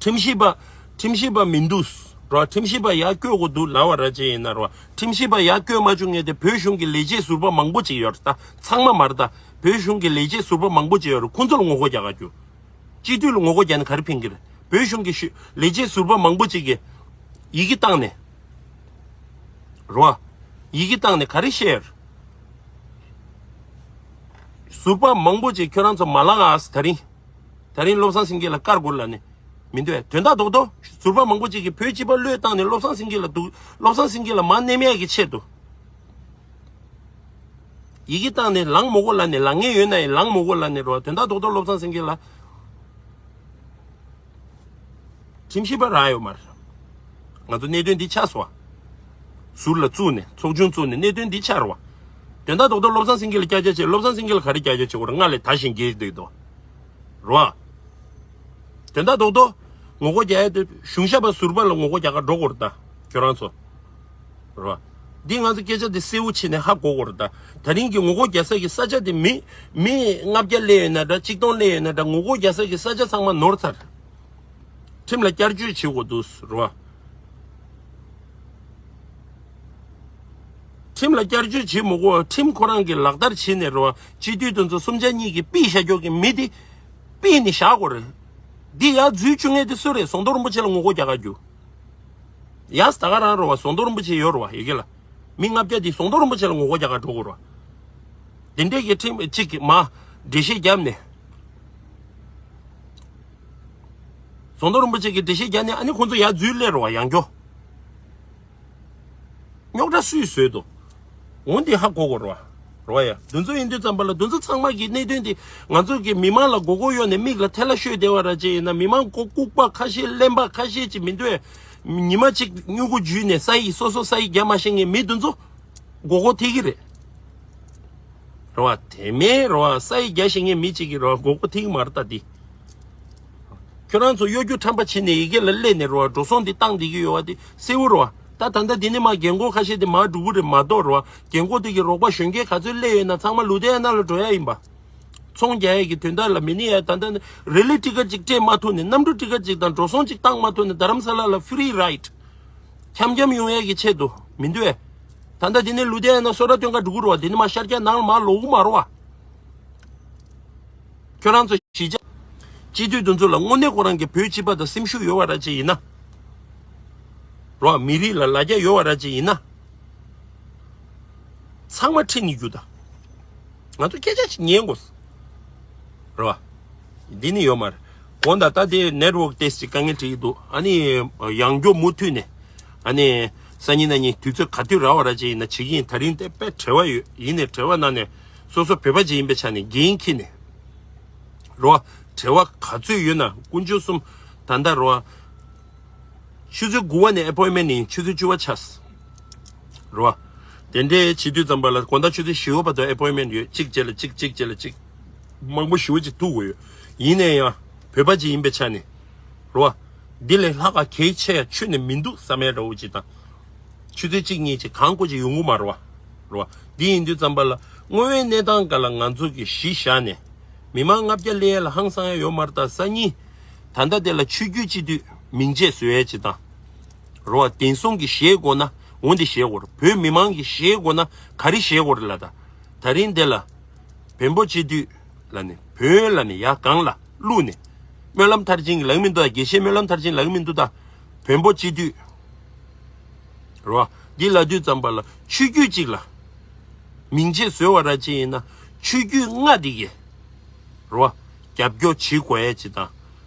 ཁྲིམས་ཞིབ་པ། ཁྲིམས་ཞིབ་པ་མི་འདུག་རོ། ཁྲིམས་ཞིབ་པ་ཡར་བསྐོ་དགོས་འདུག་ལབ་པ་ར་ཅིག་ཡིན་ན་རོ། ཁྲིམས་ཞིབ་པ་ཡར་བསྐོ་མ་བཅུག་མཁན་དེ་བོད་གཞུང་གི་ལས་བྱེད་ཟུར་པ་མང་པོ་ཅིག་ཡོད་རེད་ད། ཚང་མ་མ་རེད་ད། བོད་གཞུང་གི་ལས་བྱེད་ཟུར་པ་མང་པོ་ཅིག་ཡོད་རེད། ཁོང་ཚོ་ལ་ངོ་རྒོལ་རྒྱག་ག་རྒྱུག་སྤྱི་འཐུས་ལ་ངོ་རྒོལ་རྒྱག་ནས་ག་རེ་ཕན་གྱི་རེད། བོད་གཞུང་གི་ཤུ་ལས་བྱེད་ཟུར་པ་མང་པོ་ཅིག་གིས་ཡི་གེ་བཏང་ནས། རོ། ཡི་གེ་བཏང་ནས་ག་རེ་བཤད། ཟུར་པ་མང་པོ་ཅིག་ཁྱོད་རང་ཚོ་མ་ལངས་ཨ་ཟེར། ད་རིང་། ད་རིང་བློ་བཟང་སེང་གེ་ལ་བཀར་དགོས་ལབ་ནས་མི་འདུག་ཨེ། དོན་དག་རྡོག་རྡོག་ཟུར་པ་མང་པོ་ཅིག་གིས་བོད་སྤྱི་པ་བློས་བཏང་ནས་བློ་བཟང་སེང་གེ་ལ་འདུག་བློ་བཟང་སེང་གེ་ལ་མར་མནན་ཡས་ཀྱི་ཆེད་དུ། ཡི་གེ་བཏང་ནས་ལངས་མི་དགོས་ལབ་ནས། ལངས་མཁན་ཡོད་ན་ཡང་ལངས་མི་དགོས་ལབ་ནས་རོ། དོན་དག་རྡོག་རྡོག་བློ་བཟང་སེང་གེ་ལ། ཁྲིམས་ཞིབ་པ་རག་ཡོད་མ་རེད། ང་ཚོ་གནད་དོན་འདི་ཆགས་སོང་བ། ཟུར་ལ་བཙུགས་ནས་ཚོགས་ཆུང་བཙུགས་ནས་གནད་དོན་འདི་ཆགས་རེད་བ། དོན་དག་རྡོག་རྡོག་བློ་བཟང་སེང་གེ་ལ་བསྐྱར་བཅར་བྱས། བློ་བཟང་སེང་གེ་ལ་ག་རེ་བསྐྱར་བཅར་བྱེད་དགོས་རེད། སྔར་ལས་དར་ཞིང་རྒྱས་བསྡད་འདུག་རེད་བ། དོན་དག་རྡོག་རྡོག་ངོ་རྒོལ་རྒྱག་ཡ་དེ་གཞུང་ཞབས་པ་ཟུར་པ་ལ་ངོ་རྒོལ་རྒྱག་ག་འགྲོ་དགོས་རེད་ད། ཁྱོད་རང་ཚོ། རེད་བ། འདི་ང་ཚོ་སྐད་ཆ་འདི་གསལ་བོ་བྱས་ནས་ཧ་གོ་དགོས་རེད་ད། ད་རིང་གི་ངོ་རྒོལ་རྒྱག་ས་གི་ས་ཆ་དེ་མི་མི་ལྔ་བརྒྱ་སླེབས་ཡོད་ན་འདྲ། གཅིག་སྟོང་སླེབས་ཡོད་ན་འདྲ། ངོ་རྒོལ་རྒྱག་ས་གི་ས་ཆ་ཚང་མ་ནོར་ཚར། ཁྲིམས་ལ་བསྐྱར་བཅོས་བྱེད་དགོས་འདུག་རེད་བ། ཁྲིམས་ལ་བསྐྱར་བཅོས་བྱེད་མི་དགོས། ཁྲིམས་ཁོ་རང་གིས་ལག་བསྟར་བྱས་ནས་རེད་བ། སྤྱི་འཐུས་དེ་ཚོ་གསུམ་ཆ་གཉིས་ཀྱིས་ཕུད་བཞག་རྒྱུ་གི་མི་དེ་ཕུད་ནས་བཞག་དགོས་རེད། འདི་ཡར་འཛུལ་བཅུག་མཁན་དེ་སུ་རེད། ཟམ་གདོང་རིན་པོ་ཆེ་ལ་ངོ་རྒོལ་རྒྱག་ག་རྒྱུག་ཡ་ད་ག་རང་རེད་བ། ཟམ་གདོང་རིན་པོ་ཆེ་ཡོད་རེད་བ་ཡ་གི་ལ། མི་ལྔ་བརྒྱ་དེ་ཟམ་གདོང་རིན་པོ་ཆེ་ལ་ངོ་རྒོལ་རྒྱག་ག་འགྲོ་དགོས་རེད་བ། དེ་འདྲས་ཀྱི་ཁྲིམས་གཅིག་གི་མ་འགྲེལ་བཤད་བརྒྱབ་ནས། ཟམ་གདོང་རིན་པོ་ཆེ་གིས་འགྲེལ་བཤད་བརྒྱབ་ནས་ཨ་ནི་ཁོང་ཚོ་ཡར་འཛུལ་སླེབས་རེད་བ་ཡང་སྐྱོ། རྙོག་དྲ་སུས་བཟོས་འདུག་འོ་འདི་ཧ་གོ་དགོས་རེད་བ། རེད་བ་ཡ། འདི་ཚོ་ཡིན་དུས་ཙམ་པ་ལ་འདི་ཚོ་ཚང་མ་གི་གནད་དོན་འདི་ང་ཚོ་གི་མི་མང་ལ་མགོ་སྐོར་གཡོག་ནས་མིག་ལ་ཐལ་བ་ཤོད་བསྡད་པ་ར་ཅིག་ཡིན་ན། མི་མང་མགོ་ལྐུགས་པ་ཁ་ཤས་གླེན་པ་ཁ་ཤས་ཅིག་མི་འདུག་གས། ཉི་མ་གཅིག་སྨྱུ་གུ་འཇུས་ནས་ས་ཡིག་སོ་སོ་ས་ཡིག་རྒྱག་མ་ཤེས་མཁན་མི་འདི་ཚོ་མགོ་སྐོར་ཐེབས་ཀྱི་རེད། རེད་བ། དེ་མིན་རེད་བ། ས་ཡིག་རྒྱག་ཤེས་མཁན་མི་གཅིག་གིས་རེད་བ་མགོ་སྐོར་ཐེབས་ཀྱི་མ་རེད་ད་འདི། ཁྱོད་རང་ཚོ་གཡོ་སྒྱུ་ཁྲམ་པ་བྱས་ནས་ཡི་གེ་ལ་སླེབས་ནས་རེད་བ། འགྲོ་སོང་འདི་བཏང་བསྡད་ཀྱི་ཡོད་བ་འདི་གསལ་བོ་རེད་བ། ད་ད་ལྟ་འདི་ནས་མར་རྒན་འཁོགས་ཁ་ཤས་དེ་མར་འགྲོ་གི་རེད་མ་གཏོགས་རེད་བ། རྒན་འཁོགས་དེ་གི་རོགས་པ་གཞོན་སྐྱེས་ག་ཚོད་སླེབས་ཡོད་ན་ཚང་མ་ལུ་དེ་ཡ་ན་ལ་འགྲོ་ཡ་ཡིན་པ། ཚོང་རྒྱག་ཡས་ཀྱི་དོན་དག་ལ་མི་ནི་ཡ་ད་ལྟ་རི་ལི་ཊི་ཀཊ་ཅིག་སྤྲད་མ་ཐུབ་ནས། གནམ་གྲུ་ཊི་ཀཊ་ཅིག་དང་འགྲོ་སོང་ཅིག་བཏང་མ་ཐུབ་ནས། རྡ་རམ་ས་ལ་ལ་ཕི་རི་རའིཌ་འཁྱམ་འཁྱམ་ཡོང་ཡས་ཀྱི་ཆེད་དུ་མི་འདུག་ཨེ། ད་ལྟ་འདི་ནས་ལུ་དེ་ཡ་ན་སོ་ར་སྟོན་ག་འགྲོ་གི་རེད་བ། འདི་ནས་མར་ཤར་རྒྱག་ནང་ལ་མར་ལོག་གི་མ་རེད་བ། ཁྱོད་རང་ཚོ་གཞིས་ཆགས་སྤྱི་འཐུས་དེ་ཚོ་ལ་དངོས་གནས་ཁོ་རང་གི་བོད་སྤྱི་པ་དང་སེམས་ཤུགས་ཡོད་བ་ར་ཅིག་ཡིན་ན། རོ། མི་རིགས་ལ་ལ་རྒྱ་ཡོད་བ་ར་ཅིག་ཡིན་ན། ཚང་མ་ཁྲིད་ནས་རྒྱུགས་ད། ང་ཚོ་སྐད་ཆ་ཞིག་ཉན་དགོས། རེད་བ། འདི་ནི་ཡོད་མ་རེད། དགོངས་དག་ད་དེ་ནེཊ་ཝོག་ཏོག་ཙམ་དཀའ་ངལ་འཕྲད་ཀྱི་འདུག་ཨ་ནི་ཡང་བསྐྱར་མུ་མཐུད་ནས་ཨ་ནི་སང་ཉིན་གནངས་ཉིན་དུས་ཚོད་ག་དུས་རག་པ་ར་ཅིག་ཡིན་ན་བྱེད་ཀྱི་ཡིན། ད་རིང་དེ་དཔེ་བྲེལ་བ་ཡོད། ཡིན་ནའི་བྲེལ་བ་ནང་ནས་སོ་སོ་བོད་པ་ཅིག་ཡིན་པའི་ཆ་ནས་འགན་འཁྱེར་ནས། རེད་བ། བྲེལ་བ་ག་ཚོད་ཡོད་ན་དཀོན་མཆོག་གསུམ་ད་ལྟ་རེད་བ། ཆུ་ཚོད་དགུ་པ་ནས་ཨེ་པོའིན་མེན་ཊི་ཡིན། ཆུ་ཚོད་བཅུ་པ་ཆགས། རེད་བ། དེ་འདྲའི་བྱེད་དུས་ཙམ་པ་ལ་དགོང་དག་ཆུ་ཚོད་བཞི་པ་བར་དུ་ཨེ་པོའིན་མེན་ཊི་ཡོད། གཅིག་རྗེས་ལ་གཅིག་གཅིག་རྗེས་ལ་གཅིག་མང་པོ་ཞེ་པོ་ཅིག་ཐུག་དགོས་ཡོད། ཡིན་ན་ཡང་བོད་པ་ཅིག་ཡིན་པའི་ཆ་ནས། རེད་བ། འདི་ལས་ལྷག་ག་གལ་ཆེ་ཡ་ཁྱོན་ནས་མི་འདུག་བསམ་ཡ་འདྲ་བོ་ཅིག་དང་། ཆུ་ཚོད་གཅིག་གཉིས་ཅིག་གང་དགོས་ཅིག་ཡོང་གི་མ་རེད་བ། རེད་བ། འདི་ཡིན་དུས་ཙམ་པ་ལ་དངོས་ཡོད་གནས་སྟངས་སྒང་ལ་ང་ཚོ་གི་གཞི་བཞག་ནས། མི་མང་ལྔ་བརྒྱ་སླེབས་ཡ་ལ་ཧང་སང་ཡ་ཡོད་མ་རེད། ད་སང་ཉིན་ད་ལྟ་དེ་ལ་ཆོས་བརྒྱུད་སྤྱི་འཐུས་མིང་ཆད་བཟོ་ཡ་ཅིག་དང་། རེད་བ། བདེན་སྲུང་གི་བཞེས་དགོས་ན་འོ་འདི་བཞེས་དགོས་རེད། བོད་མི་མང་གི་བཞེས་དགོས་ན་ག་རེ་བཞེས་དགོས་རེད་ལབ་ད། ད་རིང་འདི་ལ་བོན་པོ་སྤྱི་འཐུས་ལབ་ནས་བོན་ལབ་ནས་ཡར་སྒང་ལ་བླུགས་ནས། སྨོན་ལམ་མཐར་ཕྱིན་གྱི་ལབ་མི་འདུག་དགེ་བཤེས་སྨོན་ལམ་མཐར་ཕྱིན་ལབ་མི་འདུག་ད་བོན་པོ་སྤྱི་འཐུས། རེད་བ། འདི་ལབ་དུས་ཙམ་པ་ལ་ཆོས་བརྒྱུད་ཅིག་ལ་མིང་ཆད་བཟོས་པ་ར་ཅིག་ཡིན་ན་ཆོས་བརྒྱུད་ལྔ་འདི་གི། རེད་བ། རྒྱབ་སྐྱོར་བྱེད་དགོས་ཡ་ཅིག་དང་།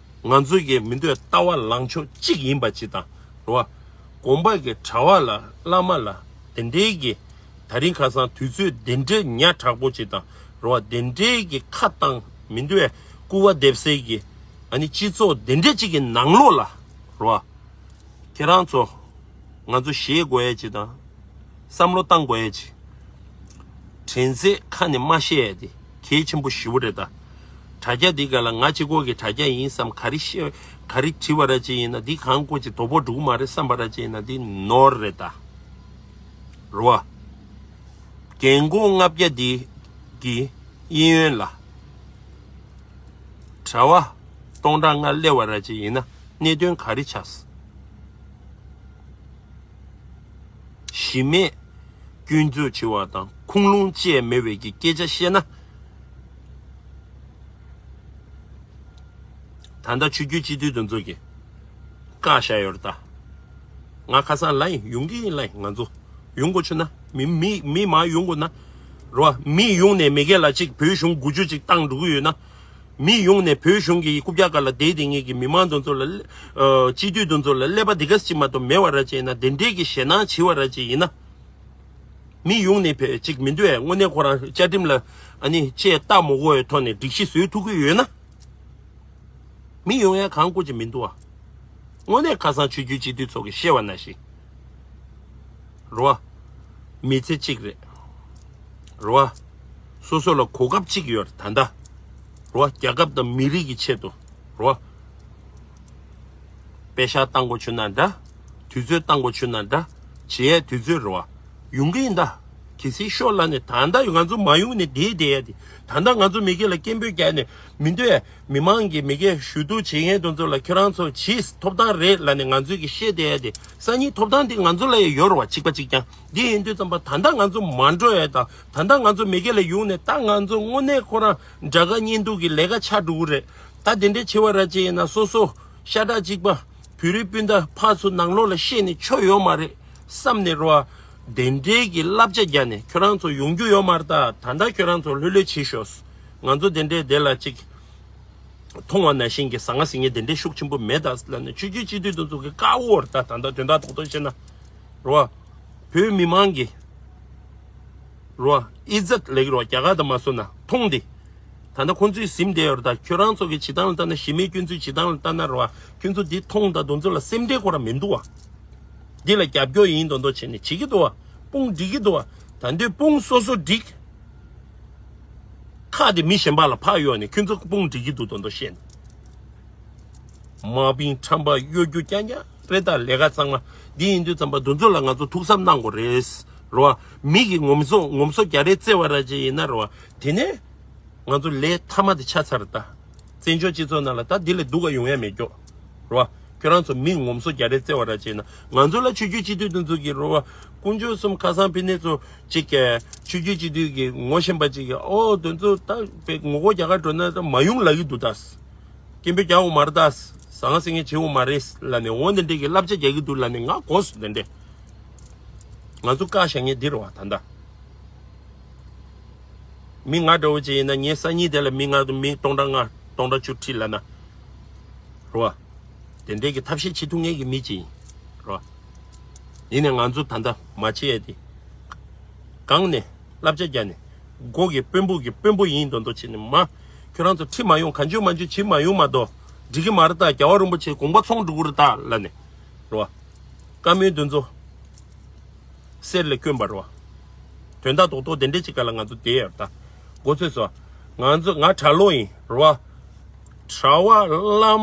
ང་ཚོ་གི་མི་འདོད་ལྟ་བ་ལངས་ཕྱོགས་གཅིག་ཡིན་པ་ཅིག་དང་། རེད་བ། དགོན་པ་གི་གྲྭ་བ་ལ་བླ་མ་ལ་དེ་འདྲའི་གི་ད་རིང་ཁ་སང་དུས་ཚོད་དེ་འདྲའི་ཉག་ཕྲ་པོ་ཅིག་དང་། རེད་བ། དེ་འདྲའི་གི་ཁ་བཏང་མི་འདོད་སྐུར་བ་འདེབས་སའི་གི་ཨ་ནི་སྤྱི་ཚོགས་དེ་འདྲ་ཅིག་གི་ནང་ལོགས་ལ། རེད་བ། ཁྱེད་རང་ཚོ་ང་ཚོ་ཞེད་དགོས་ཡ་ཅིག་དང་། བསམ་བློ་བཏང་དགོས་ཡ་ཅིག་དྲན་ཚེ་ཁ་ནས་མ་བཤད་ཡ་དེ་གལ་ཆེན་པོ་ཞེ་པོ་རེད་ད། དྲ་རྒྱ་འདི་ག་ལ་ང་གཅིག་པོ་གི་དྲ་རྒྱ་ཡིན་བསམ་ག་རེ་བཤད་ག་རེ་བྲིས་པ་ར་ཅིག་ཡིན་ན་འདི་གང་དགོས་ཅིག་དོ་ཕོག་འགྲོ་གི་མ་རེད་བསམ་པ་ར་ཅིག་ཡིན་ན་འདི་ནོར་རེད་ད། རེད་བ། རྒན་གོག་ལྔ་བརྒྱ་འདི་གི་གཡས་གཡོན་ལ་གྲྭ་བ་སྟོང་ཕྲག་ལྔ་སླེབས་པ་ར་ཅིག་ཡིན་ན་གནད་དོན་ག་རེ་ཆགས། གཞི་མེད་སྐྱོན་འཛུགས་བྱེད་པ་དང་ཁུངས་ལུང་བཅས་མེད་པའི་གི་སྐད་ཆ་བཤད་ན། ད་ལྟ་ཆོས་བརྒྱུད་སྤྱི་འཐུས་དེ་ཚོ་གིས་བཀག་བཞག་ཡོད་རེད་ད། ང་ཁ་སང་ལབ་ཡིན། ཡོང་གི་ཡིན་ལབ་ཡིན། ང་ཚོ་ཡོང་དགོས་བྱུང་ན། མི་མི་མི་མང་ཡོང་དགོས་ན། རེད་བ། མི་ཡོང་ནས་མི་སྒེར་ལ་གཅིག་བོད་གཞུང་འགུལ་སྐྱོད་ཅིག་བཏང་འགྲོ་གི་ཡོད་ན། མི་ཡོང་ནས་བོད་གཞུང་གི་རྐུབ་བཀྱག་སྒང་ལ་བསྡད་བསྡད་མཁན་གྱི་མི་མང་དེ་ཚོ་ལ། ཨ། སྤྱི་འཐུས་དེ་ཚོ་ལ་ཀླད་པ་འདི་ག་ཅིག་མ་གཏོགས་མེད་པ་ར་ཅིག་ཡིན་ན། དེ་འདྲའི་གི་ཞེད་སྣང་བྱེད་པ་ར་ཅིག་ཡིན་ན། མི་ཡོང་ནས་བས་ཅིག་མི་འདུག་ཨེ། དངོས་གནས་ཁོ་རང་བཅའ་ཁྲིམས་ལ་ཨ་ནི་ཆེས་ལྟ་མི་དགོས་པའི་ཐོག་ནས་སྒྲིག་གཞི་བཟོས་ཐུབ་ཀྱི་ཡོད་ན། མི་ཡོང་ཡ་གང་དགོས་ཀྱི་མི་འདུག་ཨ། དངོས་གནས་ཁ་སང་ཆོས་བརྒྱུད་སྤྱི་འཐུས་ཚོ་གིས་བཤད་པ་ནང་བཞིན། རེད་བ། མི་ཚེ་གཅིག་རེད། རེད་བ། སོ་སོ་ལ་གོ་སྐབས་གཅིག་ཡོད་རེད་ད་ལྟ། རེད་བ། རྒྱལ་ཁབ་དང་མི་རིགས་ཀྱི་ཆེད་དུ། རེད་བ། པེ་ཤག་བཏང་དགོས་བྱུང་ན་འདྲ། དུས་ཚོད་བཏང་དགོས་བྱུང་ན་འདྲ། བྱེད་ཡས་དུས་ཚོད་རེད་བ། ཡོང་གི་ཡིན་ད། གལ་སྲིད་ཤོག་ལབ་ནས་ད་ལྟ་ང་ཚོ་མ་ཡོང་ནས་བསྡད་བསྡད་ཡ་དེ། ད་ལྟ་ང་ཚོ་མི་སྒེར་ལ་སྐད་འབོད་རྒྱག་ནས་མི་འདོད་ཡ། མི་མང་གི་མི་སྒེར་ཞུ་གཏུག་བྱེད་མཁན་དེ་ཚོ་ལ་ཁྱོད་རང་ཚོ་བྱེད་ཐོབ་ཐང་རེད་ལབ་ནས་ང་ཚོས་ཀྱི་བཤད་བསྡད་ཡ་དེ། སང་ཉིན་ཐོབ་ཐང་དེ་ང་ཚོ་ལ་ཡང་ཡོད་རེད་བ། གཅིག་པ་གཅིག་རྐྱང་། འདི་ཡིན་དུས་ཙམ་པ་ད་ལྟ་ང་ཚོ་མ་འགྲོ་ཡ་དང་། ད་ལྟ་ང་ཚོ་མི་སྒེར་ལ་ཡོང་ནས་ད་ང་ཚོ་དངོས་གནས་ཁོ་རང་དགྲ་དགའ་གཉེན་སྡུག་གི་ལས་ཀ་ཆགས་འགྲོ་གི་རེད། ད་དེ་འདྲའི་བྱེད་པ་ར་ཅིག་ཡིན་ན་སོ་སོ་ཤ་ཁྲག་གཅིག་པ་བོད་རིགས་སྤུན་ཟླ་ཕར་ཚུར་ནང་ལོགས་ལ་བཤད་ནས་ཆོ་ཡོད་མ་རེད་བསམ་ནས་རོ། དེ་འདྲའི་གི་བསླབ་བྱ་རྒྱག་ནས་ཁྱོད་རང་ཚོ་ཡོང་རྒྱུ་ཡོད་མ་རེད། ད་ད་ལྟ་ཁྱོད་རང་ཚོ་ལྷོད་ལྷོད་བྱེད་ཤོག་ང་ཚོ་དེ་འདྲའི་དེ་ལ་ཅིག་མཐོང་བ་ནང་བཞིན་གྱི་ཟང་ངེ་ཟིང་ངེ་དེ་འདྲའི་ཤུགས་ཆེན་པོ་མེད་ད་ལབ་ནས། ཆོས་བརྒྱུད་སྤྱི་འཐུས་དེ་ཚོ་གི་བཀའ་འོར་ད་ད་ལྟ་དོན་དག་ཏོག་ཏོག་བཤད་ན་རོ། བོད་མི་མང་གི་རོ། ཨི་ཛད་ལེགས་རོ། རྒྱ་གར་དང་མ་སོ་ན་མཐོང་དེ། ད་ལྟ་ཁོང་ཚོས་ཟིན་བསྡད་ཡོད་རེད། ད་ཁྱོད་རང་ཚོ་གི་བྱེད་སྟངས་ལ་ལྟ་ན། གཞི་མེད་སྐྱོན་འཛུགས་བྱེད་སྟངས་ལ་ལྟ་ན་རོ། ཁྱོད་ཚོ་འདི་མཐོང་ད་དེ་ཚོ་ལ་སེམས་ཁྲལ་ཁོ་རང་མི་འདུག་བ། འདི་ལ་རྒྱབ་སྐྱོར་ཡིན་མདོག་མདོག་བྱས་ནས་བྱེད་ཀྱི་འདུག་བ། དཔུང་སྒྲིག་གི་འདུག་བ། ད་འདོད་དཔུང་སོ་སོ་སྒྲིག་ཁག་དེ་མི་གཞན་པ་ལ་ཕར་གཡོགས་ནས་ཁྱོད་ཚོ་དཔུང་སྒྲིག་གི་འདུག་མདོག་མདོག་བཤད་ནས། དམག་དཔུང་ཁྲམ་པ་གཡོ་སྒྱུ་རྐྱང་རྐྱང་རེད། ད་ལས་ཀ་ཚང་མ་འདི་ཡིན་དུས་ཙམ་པ་དེ་ཚོ་ལ་ང་ཚོ་ཐུགས་གཟབ་གནང་དགོས་རེད། རོ། མི་གི་ངོམ་སོ་ངོམ་སོ་རྒྱག་རེས་རྩེ་བ་ར་ཅིག་ཡིན་ན་རོ། དེ་ནས་ང་ཚོ་ལས་མཐའ་མ་དེ་ཆ་ཚར་ད། བཙན་བྱོལ་སྤྱི་ཚོགས་ནང་ལ་ད་འདི་ལས་སྡུག་ག་ཡོང་ཡ་མེད་ཀྱོག་རོ། ཁྱོད་རང་ཚོ་མི་ངོམ་སོ་རྒྱག་རེས་རྩེ་བ་ར་ཅིག་ཡིན་ན། ང་ཚོ་ལ་ཆོས་བརྒྱུད་སྤྱི་འཐུས་དེ་ཚོ་གི་རོ། དཀོན་མཆོག་གསུམ་ཁ་སང་ཕི་ནས་ཚོ་ཅིག་ཆོས་བརྒྱུད་སྤྱི་འཐུས་ཀྱི་ངོ་ཤེས་པ་ཅིག་གིས། ཨོ་དེ་ཚོ་ད་ངོ་རྒོལ་རྒྱག་ག་འགྲོ་ན་ད་མ་ཡོང་ལབ་ཀྱི་འདུག་ད། སྐད་འབོད་རྒྱག་འོང་མ་རེད་ད། ཟང་ཟིང་ངེ་བྱེད་འོང་མ་རེད་ལབ་ནས། འོ་འདི་འདྲས་ཀྱི་བསླབ་བྱ་རྒྱག་གི་འདུག་ལབ་ནས་ང་གོ་སོང་། འདི་འདྲས་ང་ཚོ་བཀག་བཞག་མཁན་འདི་རེད་བ། ད་ལྟ་མི་ང་འདྲ་བོ་ཅིག་ཡིན་ན། ངས་སང་ཉིན་དེ་ལ་མི་ང་དང་མི་སྟོང་ཕྲག་ལྔ་སྟོང་ཕྲག་བཅུ་ཁྲིད་ལབ་ན་རེད་བ། དེ་འདྲས་ཀྱི་ཐབས་ཤེས་བྱེད་ཐུབ་མཁན་གྱི་མི་ཅིག་ཡིན་རེད་བ། ཡིན་ནའི་ང་ཚོ་ད་ལྟ་མ་བྱེད་ཡ་དེ། སྒང་ནས་བསླབ་བྱ་རྒྱག་ནས། མགོ་གི་དཔོན་པོ་གི་དཔོན་པོ་ཡིན་མདོག་མདོག་བྱས་ནས། མ་ཁྱོད་རང་ཚོ་ཁྲིད་མ་ཡོང་། གང་བྱུང་མང་བྱུང་བྱེད་མ་ཡོང་མ་གཏོགས་འགྲིག་གི་མ་རེད་ད། རྒྱལ་བ་རིན་པོ་ཆེ་དགོངས་པ་ཚོམ་འགྲོ་གི་རེད་ད་ལབ་ནས། རེད་བ། བཀའ་མོལ་འདི་ཚོ་གསེར་ལ་བསྐོན་པ་རེད་བ། དོན་དག་རྡོག་རྡོག་དེ་འདྲ་ཅིག་ག་ལ་ང་ཚོ་བསྡད་ཡོད་ད། མགོ་ཚོས་སོ། ང་ཚོ་ང་གྲྭ་ལོག་ཡིན་རེད་བ། གྲྭ་བ་བླ་མ་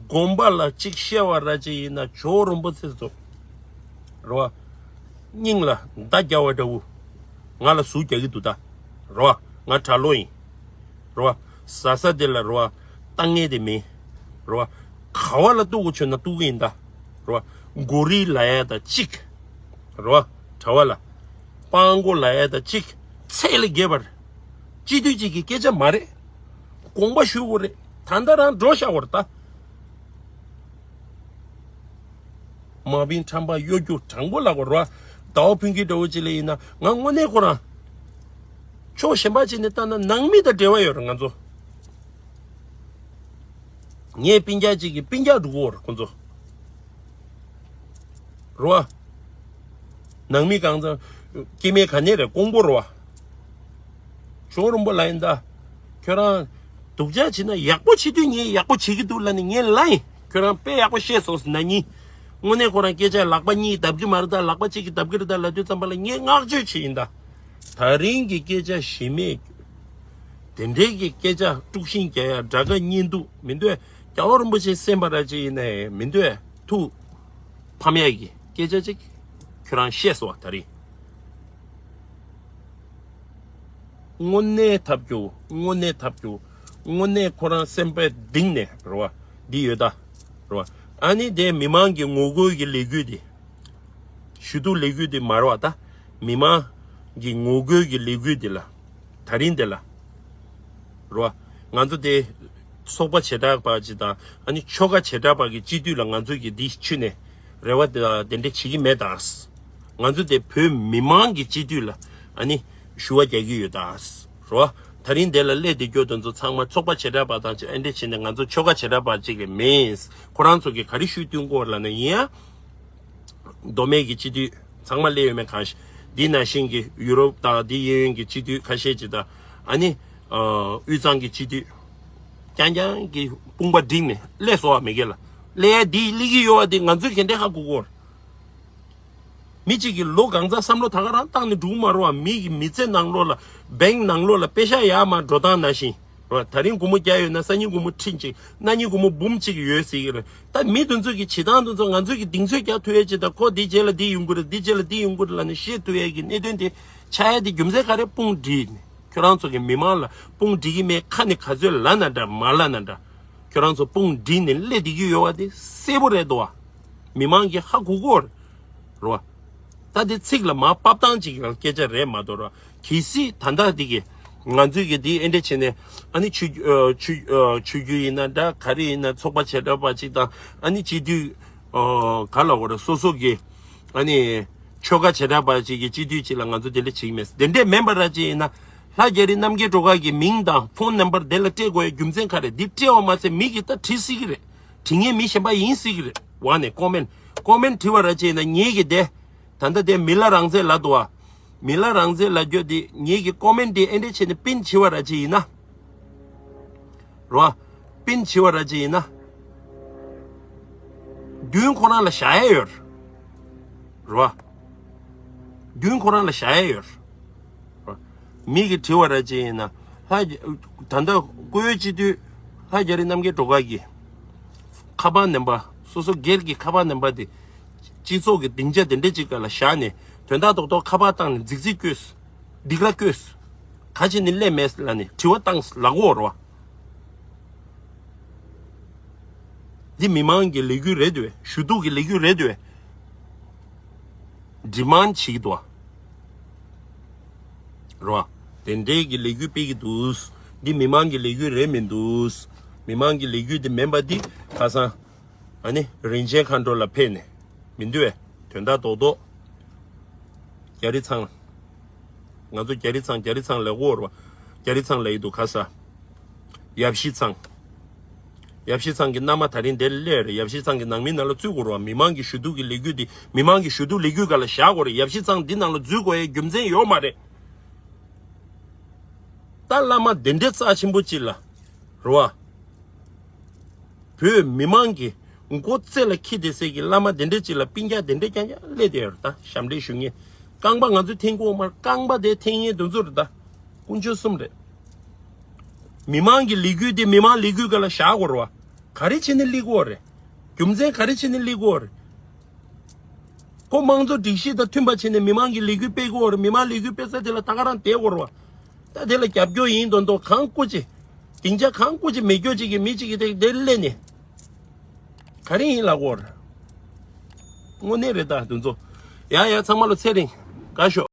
དགོན་པ་ལ་གཅིག་བཤད་པ་ར་ཅིག་ཡིན་ན་ཇོ་བོ་རིན་པོ་ཆེ་ཚོ། རེད་བ། སྙིང་ལ་མདའ་རྒྱག་པ་འདྲ་བོ། ང་ལ་ཟུག་རྒྱག་གི་འདུག་ད། རེད་བ། ང་གྲྭ་ལོག་ཡིན། རེད་བ། ཟ་ས་དེ་ལ་རེད་བ། ལྟ་ངན་དེ་མིན། རེད་བ། ག་བ་ལ་གཏུག་དགོས་བྱུང་ན་གཏུག་གི་ཡིན་ད། རེད་བ། མགོ་རིལ་ལབ་ཡ་ད་གཅིག་རེད་བ། གྲྭ་བ་ལ། སྤྲང་པོ་ལབ་ཡ་ད་གཅིག་ཚད་ལས་བརྒལ་བར། སྤྱི་འཐུས་གཅིག་གི་སྐད་ཆ་མ་རེད། དགོངས་པ་ཞུ་དགོས་རེད། ད་ལྟ་རང་འགྲོ་བཞག་དགོས་རེད་ད། མ་བིན་ཁྲམ་པ་གཡོ་སྒྱུ་དྲང་པོ་ལབ་དགོས་རེད་བ། ཟླ་བ་ཕུན་སྐྱིད་འདྲ་བོ་ཅིག་ལ་ཡིན་ན་ང་དངོས་གནས་ཁོ་རང་། ཕྱོགས་གཞན་པ་ཅིག་ནས་བལྟས་ན་ནང་མི་དང་འབྲེལ་བ་ཡོད་རེད་ང་ཚོ། ངའི་སྤུན་ཀྱག་ཅིག་གི་སྤུན་ཀྱག་འགྲོ་གི་ཡོད་རེད་ཁོ་ཚོ། རེད་བ། ནང་མི་གང་ཚང་སྐྱེ་དམན་ག་ནས་རེད་ཀོང་པོ་རེད་བ། ཇོ་བོ་རིན་པོ་ལ་ཡིན་ད། ཁྱོད་རང་སྡུག་ཅག་བྱེད་ན་ཡག་པོ་བྱེད་དུས་ངས་ཡག་པོ་བྱེད་ཀྱི་འདུག་ལབ་ནས་ངས་ལབ་ཡིན། ཁྱོད་རང་དཔེ་ཡག་པོ་བཤད་སོང་ཟེར་ན་ནི། དངོས་གནས་ཁོ་རང་སྐད་ཆ་ལག་པ་གཉིས་བརྡབ་ཀྱི་མ་རེད་ད་ལག་པ་གཅིག་གིས་བརྡབ་ཀྱི་རེད་ད་ལབ་དུས་ཙམ་པ་ལ་ངས་བསྔགས་བརྗོད་བྱེད་ཡིན་ད། ད་རིང་གི་སྐད་ཆ་གཞི་མེད། དེ་འདྲའི་གི་སྐད་ཆ་དཀྲུག་ཤིང་རྒྱག་ཡ་དགྲ་དགའ་གཉེན་སྡུག་མི་འདོད། རྒྱལ་བ་རིན་པོ་ཆེ་སེམས་པ་ར་ཅིག་ཡིན་ནའི་མི་འདོད་ཐུགས་ཕམ་ཡ་གི་སྐད་ཆ་ཅིག་ཁྱོད་རང་བཤད་སོང་བ་ད་རིང་། དངོས་གནས་ཐབས་སྐྱོ་དངོས་གནས་ཐབས་སྐྱོ་དངོས་གནས་ཁོ་རང་སེམས་པའི་གཏིང་ནས་རེད་བ། འདི་ཡོད་ད། རེད་བ། ཨ་ནི་དེ་མི་མང་གི་ངོ་རྒོལ་གྱི་ལས་འགུལ་དེ། ཞུ་གཏུག་ལས་འགུལ་དེ་མ་རེད་བ་ད། མི་མང་གི་ངོ་རྒོལ་གྱི་ལས་འགུལ་དེ་ལ། ད་རིང་དེ་ལ། རེད་བ། ང་ཚོ་དེ་ཚོགས་པ་བྱེ་བྲག་པ་ཅིག་དང་ཨ་ནི་ཆོལ་ཁ་བྱེ་བྲག་པ་གི་སྤྱི་འཐུས་ལ་ང་ཚོ་གི་འདི་ཆུད་ནས་རེ་བ་དེ་དེ་འདྲ་བྱེད་ཀྱི་མེད་ད། ང་ཚོ་དེ་བོད་མི་མང་གི་སྤྱི་འཐུས་ལ་ཨ་ནི་ཞུ་བ་རྒྱག་གི་ཡོད་ད། རེད་བ། ད་རིང་དེ་ལ་སླེབས་བསྡད་རྒྱུ་དེ་ཚོ་ཚང་མ་ཚོགས་པ་བྱེ་བྲག་པ་དང་ཨ་འདྲ་བྱས་ནས་ང་ཚོ་ཆོལ་ཁ་བྱེ་བྲག་པ་ཅིག་ལས་མིན། ཁོ་རང་ཚོ་གི་ག་རེ་ཞུ་བསྟུན་དགོས་ལབ་ན་ཡིན་ཡ། མདོ་སྨད་ཀྱི་སྤྱི་འཐུས་ཚང་མ་སླེབས་ཡོད་མེད་གང་ཤེས། འདི་ནང་བཞིན་གྱི་ཡུ་རོབ་དང་འདི་གཡས་གཡོན་གྱི་སྤྱི་འཐུས་ཁ་ཤས་ཅིག་དང་ཨ་ནི། དབུས་གཙང་གི་སྤྱི་འཐུས། རྐྱང་རྐྱང་གི་དཔུང་པ་བསྒྲིགས་ནས་སླེབས་སོང་བ་མེད་ཀྱི་ལ། སླེབས་ཡ་འདི་སླེབས་ཀྱི་ཡོད་བ་འདི་ང་ཚོས་ག་འདྲས་ཧ་གོ་གོ། མི་གཅིག་གིས་ལོ་གང་ཚང་བསམ་བློ་ད་ག་རང་བཏང་ནས་འགྲོ་གི་མ་རེད་བ། མི་གི་མི་ཚེ་ནང་ལོགས་ལ་བེང་ནང་ལོགས་ལ་པེ་ཤ་ཡར་མར་འགྲོ་སྟངས་ནང་བཞིན་རེད་བ། ད་རིང་སྒོར་མོ་བརྒྱ་ཡོད་ན་སང་ཉིན་སྒོར་མོ་ཁྲི་གཅིག་གནངས་ཉིན་སྒོར་མོ་འབུམ་གཅིག་ཡོད་ཟེར་གྱི་རེད། ད་མི་དེ་ཚོ་གི་བྱེད་སྟངས་དེ་ཚོ་ང་ཚོ་གི་གདེང་ཚོད་རྒྱག་ཐུབ་ཡས་ཅིག་དང་ཁོ་འདི་རྗེས་ལ་འདི་ཡོང་གི་རེད་འདི་རྗེས་ལ་འདི་ཡོང་གི་རེད་ལབ་ནས་བཤད་ཐུབ་ཡས་ཀྱི་གནད་དོན་དེ་ཆགས་ཡས་དེ་རྒྱུ་མཚན་ག་རེ། དཔུང་བསྒྲིགས་ནས་ཁྱོད་རང་ཚོ་གི་མི་མང་ལ་དཔུང་བསྒྲིགས་ཀྱི་མེད་ཁ་ནས་ག་ཚོད་ལབ་ན་འདྲ་མ་ལབ་ན་འདྲ། ཁྱོད་རང་ཚོ་དཔུང་བསྒྲིགས་ནས་སླེབས་བསྡད་ཀྱི་ཡོད་བ་དེ་གསལ་པོ་རེད་དོ་བ། མི་མང་གིས་ཧ་གོ་གོ་རེད་བ། ད་དེ་ཚིག་ལ་མར་ཕབ་སྟངས་ཅིག་གི་སྐད་ཆ་རེད་མ་གཏོགས་ར། གལ་སྲིད་ད་ལྟ་འདི་གི་ང་ཚོས་གི་འདི་ཨེ་འདྲ་བྱས་ནས་ཨ་ནི་ཆོས་ཨ་ཆོས་ཨ་ཆོས་བརྒྱུད་ཡིན་ན་འདྲ་ག་རེ་ཡིན་ན་ཚོགས་པ་བྱེ་བྲག་པ་ཅིག་དང་ཨ་ནི་སྤྱི་འཐུས་ཨ་ག་ལ་འོ་ར་སོ་སོ་གི་ཨ་ནི་ཆོལ་ཁ་བྱེ་བྲག་པ་ཅིག་གི་སྤྱི་འཐུས་ཅིག་ལ་ང་ཚོ་དེ་འདྲ་བྱེད་ཀྱི་མེད། དེ་འདྲས་མིན་པ་ར་ཅིག་ཡིན་ན་ལྷ་རྒྱ་རི་རྣམ་རྒྱལ་སྒྲོལ་དཀར་གི་མིང་དང་ཕོན་ནམ་པར་དེ་ལ་སྤྲད་དགོས་ཡ་རྒྱུ་མཚན་ག་རེ། འདི་སྤྲད་པ་མ་ཟད་མི་གིས་ད་བྲིས་སྲིད་ཀྱི་རེད། དྲི་ངན་མི་གཞན་པ་ཡིན་སྲིད་ཀྱི་རེད། ཝ་ནས་ཀོ་མེན། ཀོ་མེན་བྲིས་པ་ར་ཅིག་ཡིན་ན་ངེད་ཀྱི་དེ། ད་ལྟ་དེ་མི་ལ་རང་བཙན་ལབ་འདུག་བ། མི་ལ་རང་བཙན་ལབ་རྒྱུ་དེ་ངེད་ཀྱི་ཀོ་མེན་དེ་ཨེ་འདྲས་བྱས་ནས་པིན་བྱས་པ་ར་ཅིག་ཡིན་ན། རེད་བ། པིན་བྱས་པ་ར་ཅིག་ཡིན་ན། རྒྱུན་ཁོ་རང་ལ་བཞག་ཡས་ཡོད། རེད་བ། རྒྱུན་ཁོ་རང་ལ་བཞག་ཡས་ཡོད། མི་གིས་བྲིས་པ་ར་ཅིག་ཡིན་ན་ལྷ། ད་ལྟ་བཀུར་འོས་སྤྱི་འཐུས་ལྷ་རྒྱ་རི་རྣམ་རྒྱལ་སྒྲོལ་དཀར་གྱི་ཁ་པར་ནམ་པར་སོ་སོ་སྒེར་གྱི་ཁ་པར་ནམ་པར་དེ་སྤྱི་ཚོགས་ཀྱི་སྡིངས་ཆ་དེ་འདྲ་ཅིག་སྒང་ལ་བཞག་ནས་དོན་དག་རྡོག་རྡོག་ཁ་པར་བཏང་ནས་རྫིག་རྫིག་བཀོད། སྡིགས་ར་བཀོད། ག་ཅི་ནས་སླེབས་མེད་ལབ་ནས་དྲི་བ་བཏང་ལབ་དགོས་རེད་བ། འདི་མི་མང་གི་ལས་འགུལ་རེད་དེ། ཞུ་གཏུག་གི་ལས་འགུལ་རེད་དེ། ཌི་མཱན་ཌི་བྱེད་ཀྱི་འདུག་བ། རེད་བ། དེ་འདྲའི་གི་ལས་འགུལ་སྤེལ་གྱི་འདུག་འདི་མི་མང་གི་ལས་འགུལ་རེད་མི་འདུག་མི་མང་གི་ལས་འགུལ་དེ་མིན་པ་འདི་ཁ་སང་ཨ་ནི་རིན་ཆེན་མཁའ་འགྲོ་ལ་ཕེབས་ནས་མི་འདུག་བས། དོན་དག་རྡོག་རྡོག་རྒྱ་རི་ཚང་། ང་ཚོ་རྒྱ་རི་ཚང་རྒྱ་རི་ཚང་ལབ་ཀྱི་ཡོད་རེད་བ། རྒྱ་རི་ཚང་ལབ་ཀྱི་འདུག་ཁ་སང་། ཡབ་གཞིས་ཚང་། ཡབ་གཞིས་ཚང་གི་མནའ་མ་དེ་རིང་འདིར་སླེབས་རེད། ཡབ་གཞིས་ཚང་གི་ནང་མིའི་ནང་ལ་འཛུལ་དགོས་རེད་བ། མི་མང་གི་ཞུ་གཏུག་གི་ལས་འགུལ་འདི་མི་མང་གི་ཞུ་གཏུག་ལས་འགུལ་སྒང་ལ་བཞག་དགོས་རེད། ཡབ་གཞིས་ཚང་འདི་ནང་ལ་འཛུལ་དགོས་ཡའི་རྒྱུ་མཚན་ཡོད་མ་རེད། ད་བླ་མ་དེ་འདྲའི་རྩ་ཆེན་པོ་ཅིག་ལ་རེད་བ། བོད་མི་མང་གི་ མགོ་རྩེ་ལ་འཁྱེར་བསྡད་སའི་གི་བླ་མ་དེ་འདྲ་ཅིག་ལ་སྤུན་ཀྱག་དེ་འདྲ་རྐྱང་རྐྱང་སླེབས་བསྡད་ཡོད་རེད། ད་ཞབས་འདྲེན་ཞུ་མཁན་རྐང་པ་ང་ཚོས་འཐེན་དགོས་མ་རེད། རྐང་པ་དེ་འཐེན་མཁན་དེ་ཚོ་རེད། ད་དཀོན་མཆོག་གསུམ་རེད། མི་མང་གི་ལས་འགུལ་དེ་མི་མང་ལས་འགུལ་སྒང་ལ་བཞག་དགོས་རེད་བ། ག་རེ་བྱས་ནས་སླེབས་ཀྱི་ཡོད་རེད། རྒྱུ་མཚན་ག་རེ་བྱས་ནས་སླེབས་ཀྱི་ཡོད་རེད། ཁོ་དམངས་གཙོ་སྒྲིག་གཞི་དང་མཐུན་པ་བྱས་ནས་མི་མང་གི་ལས་འགུལ་སྤེལ་དགོས་རེད། མི་མང་ལས་འགུལ་སྤེལ་ས་དེ་ལ་ད་ག་རང་བསྡད་དགོས་རེད་བ། ད་དེ་ལ་རྒྱབ་སྐྱོར་ཡིན་མདོག་མདོག་གང་བཀུར་ཅིག་སྡིངས་ཆ་གང་བཀུར་ཅིག་མེད་སྐྱོར་ཅིག་གི་མི་ཅིག་གིས་དེ་དེ་སླེབས་ནས་ག་རེ་ཡིན་ལབ་དགོས་རེད། དངོས་གནས་རེད། ད་དེ་ཚོ་ཡ་ཡ་ཚང་མ་ལ་ཚེ་རིང་དགའ་ཤོག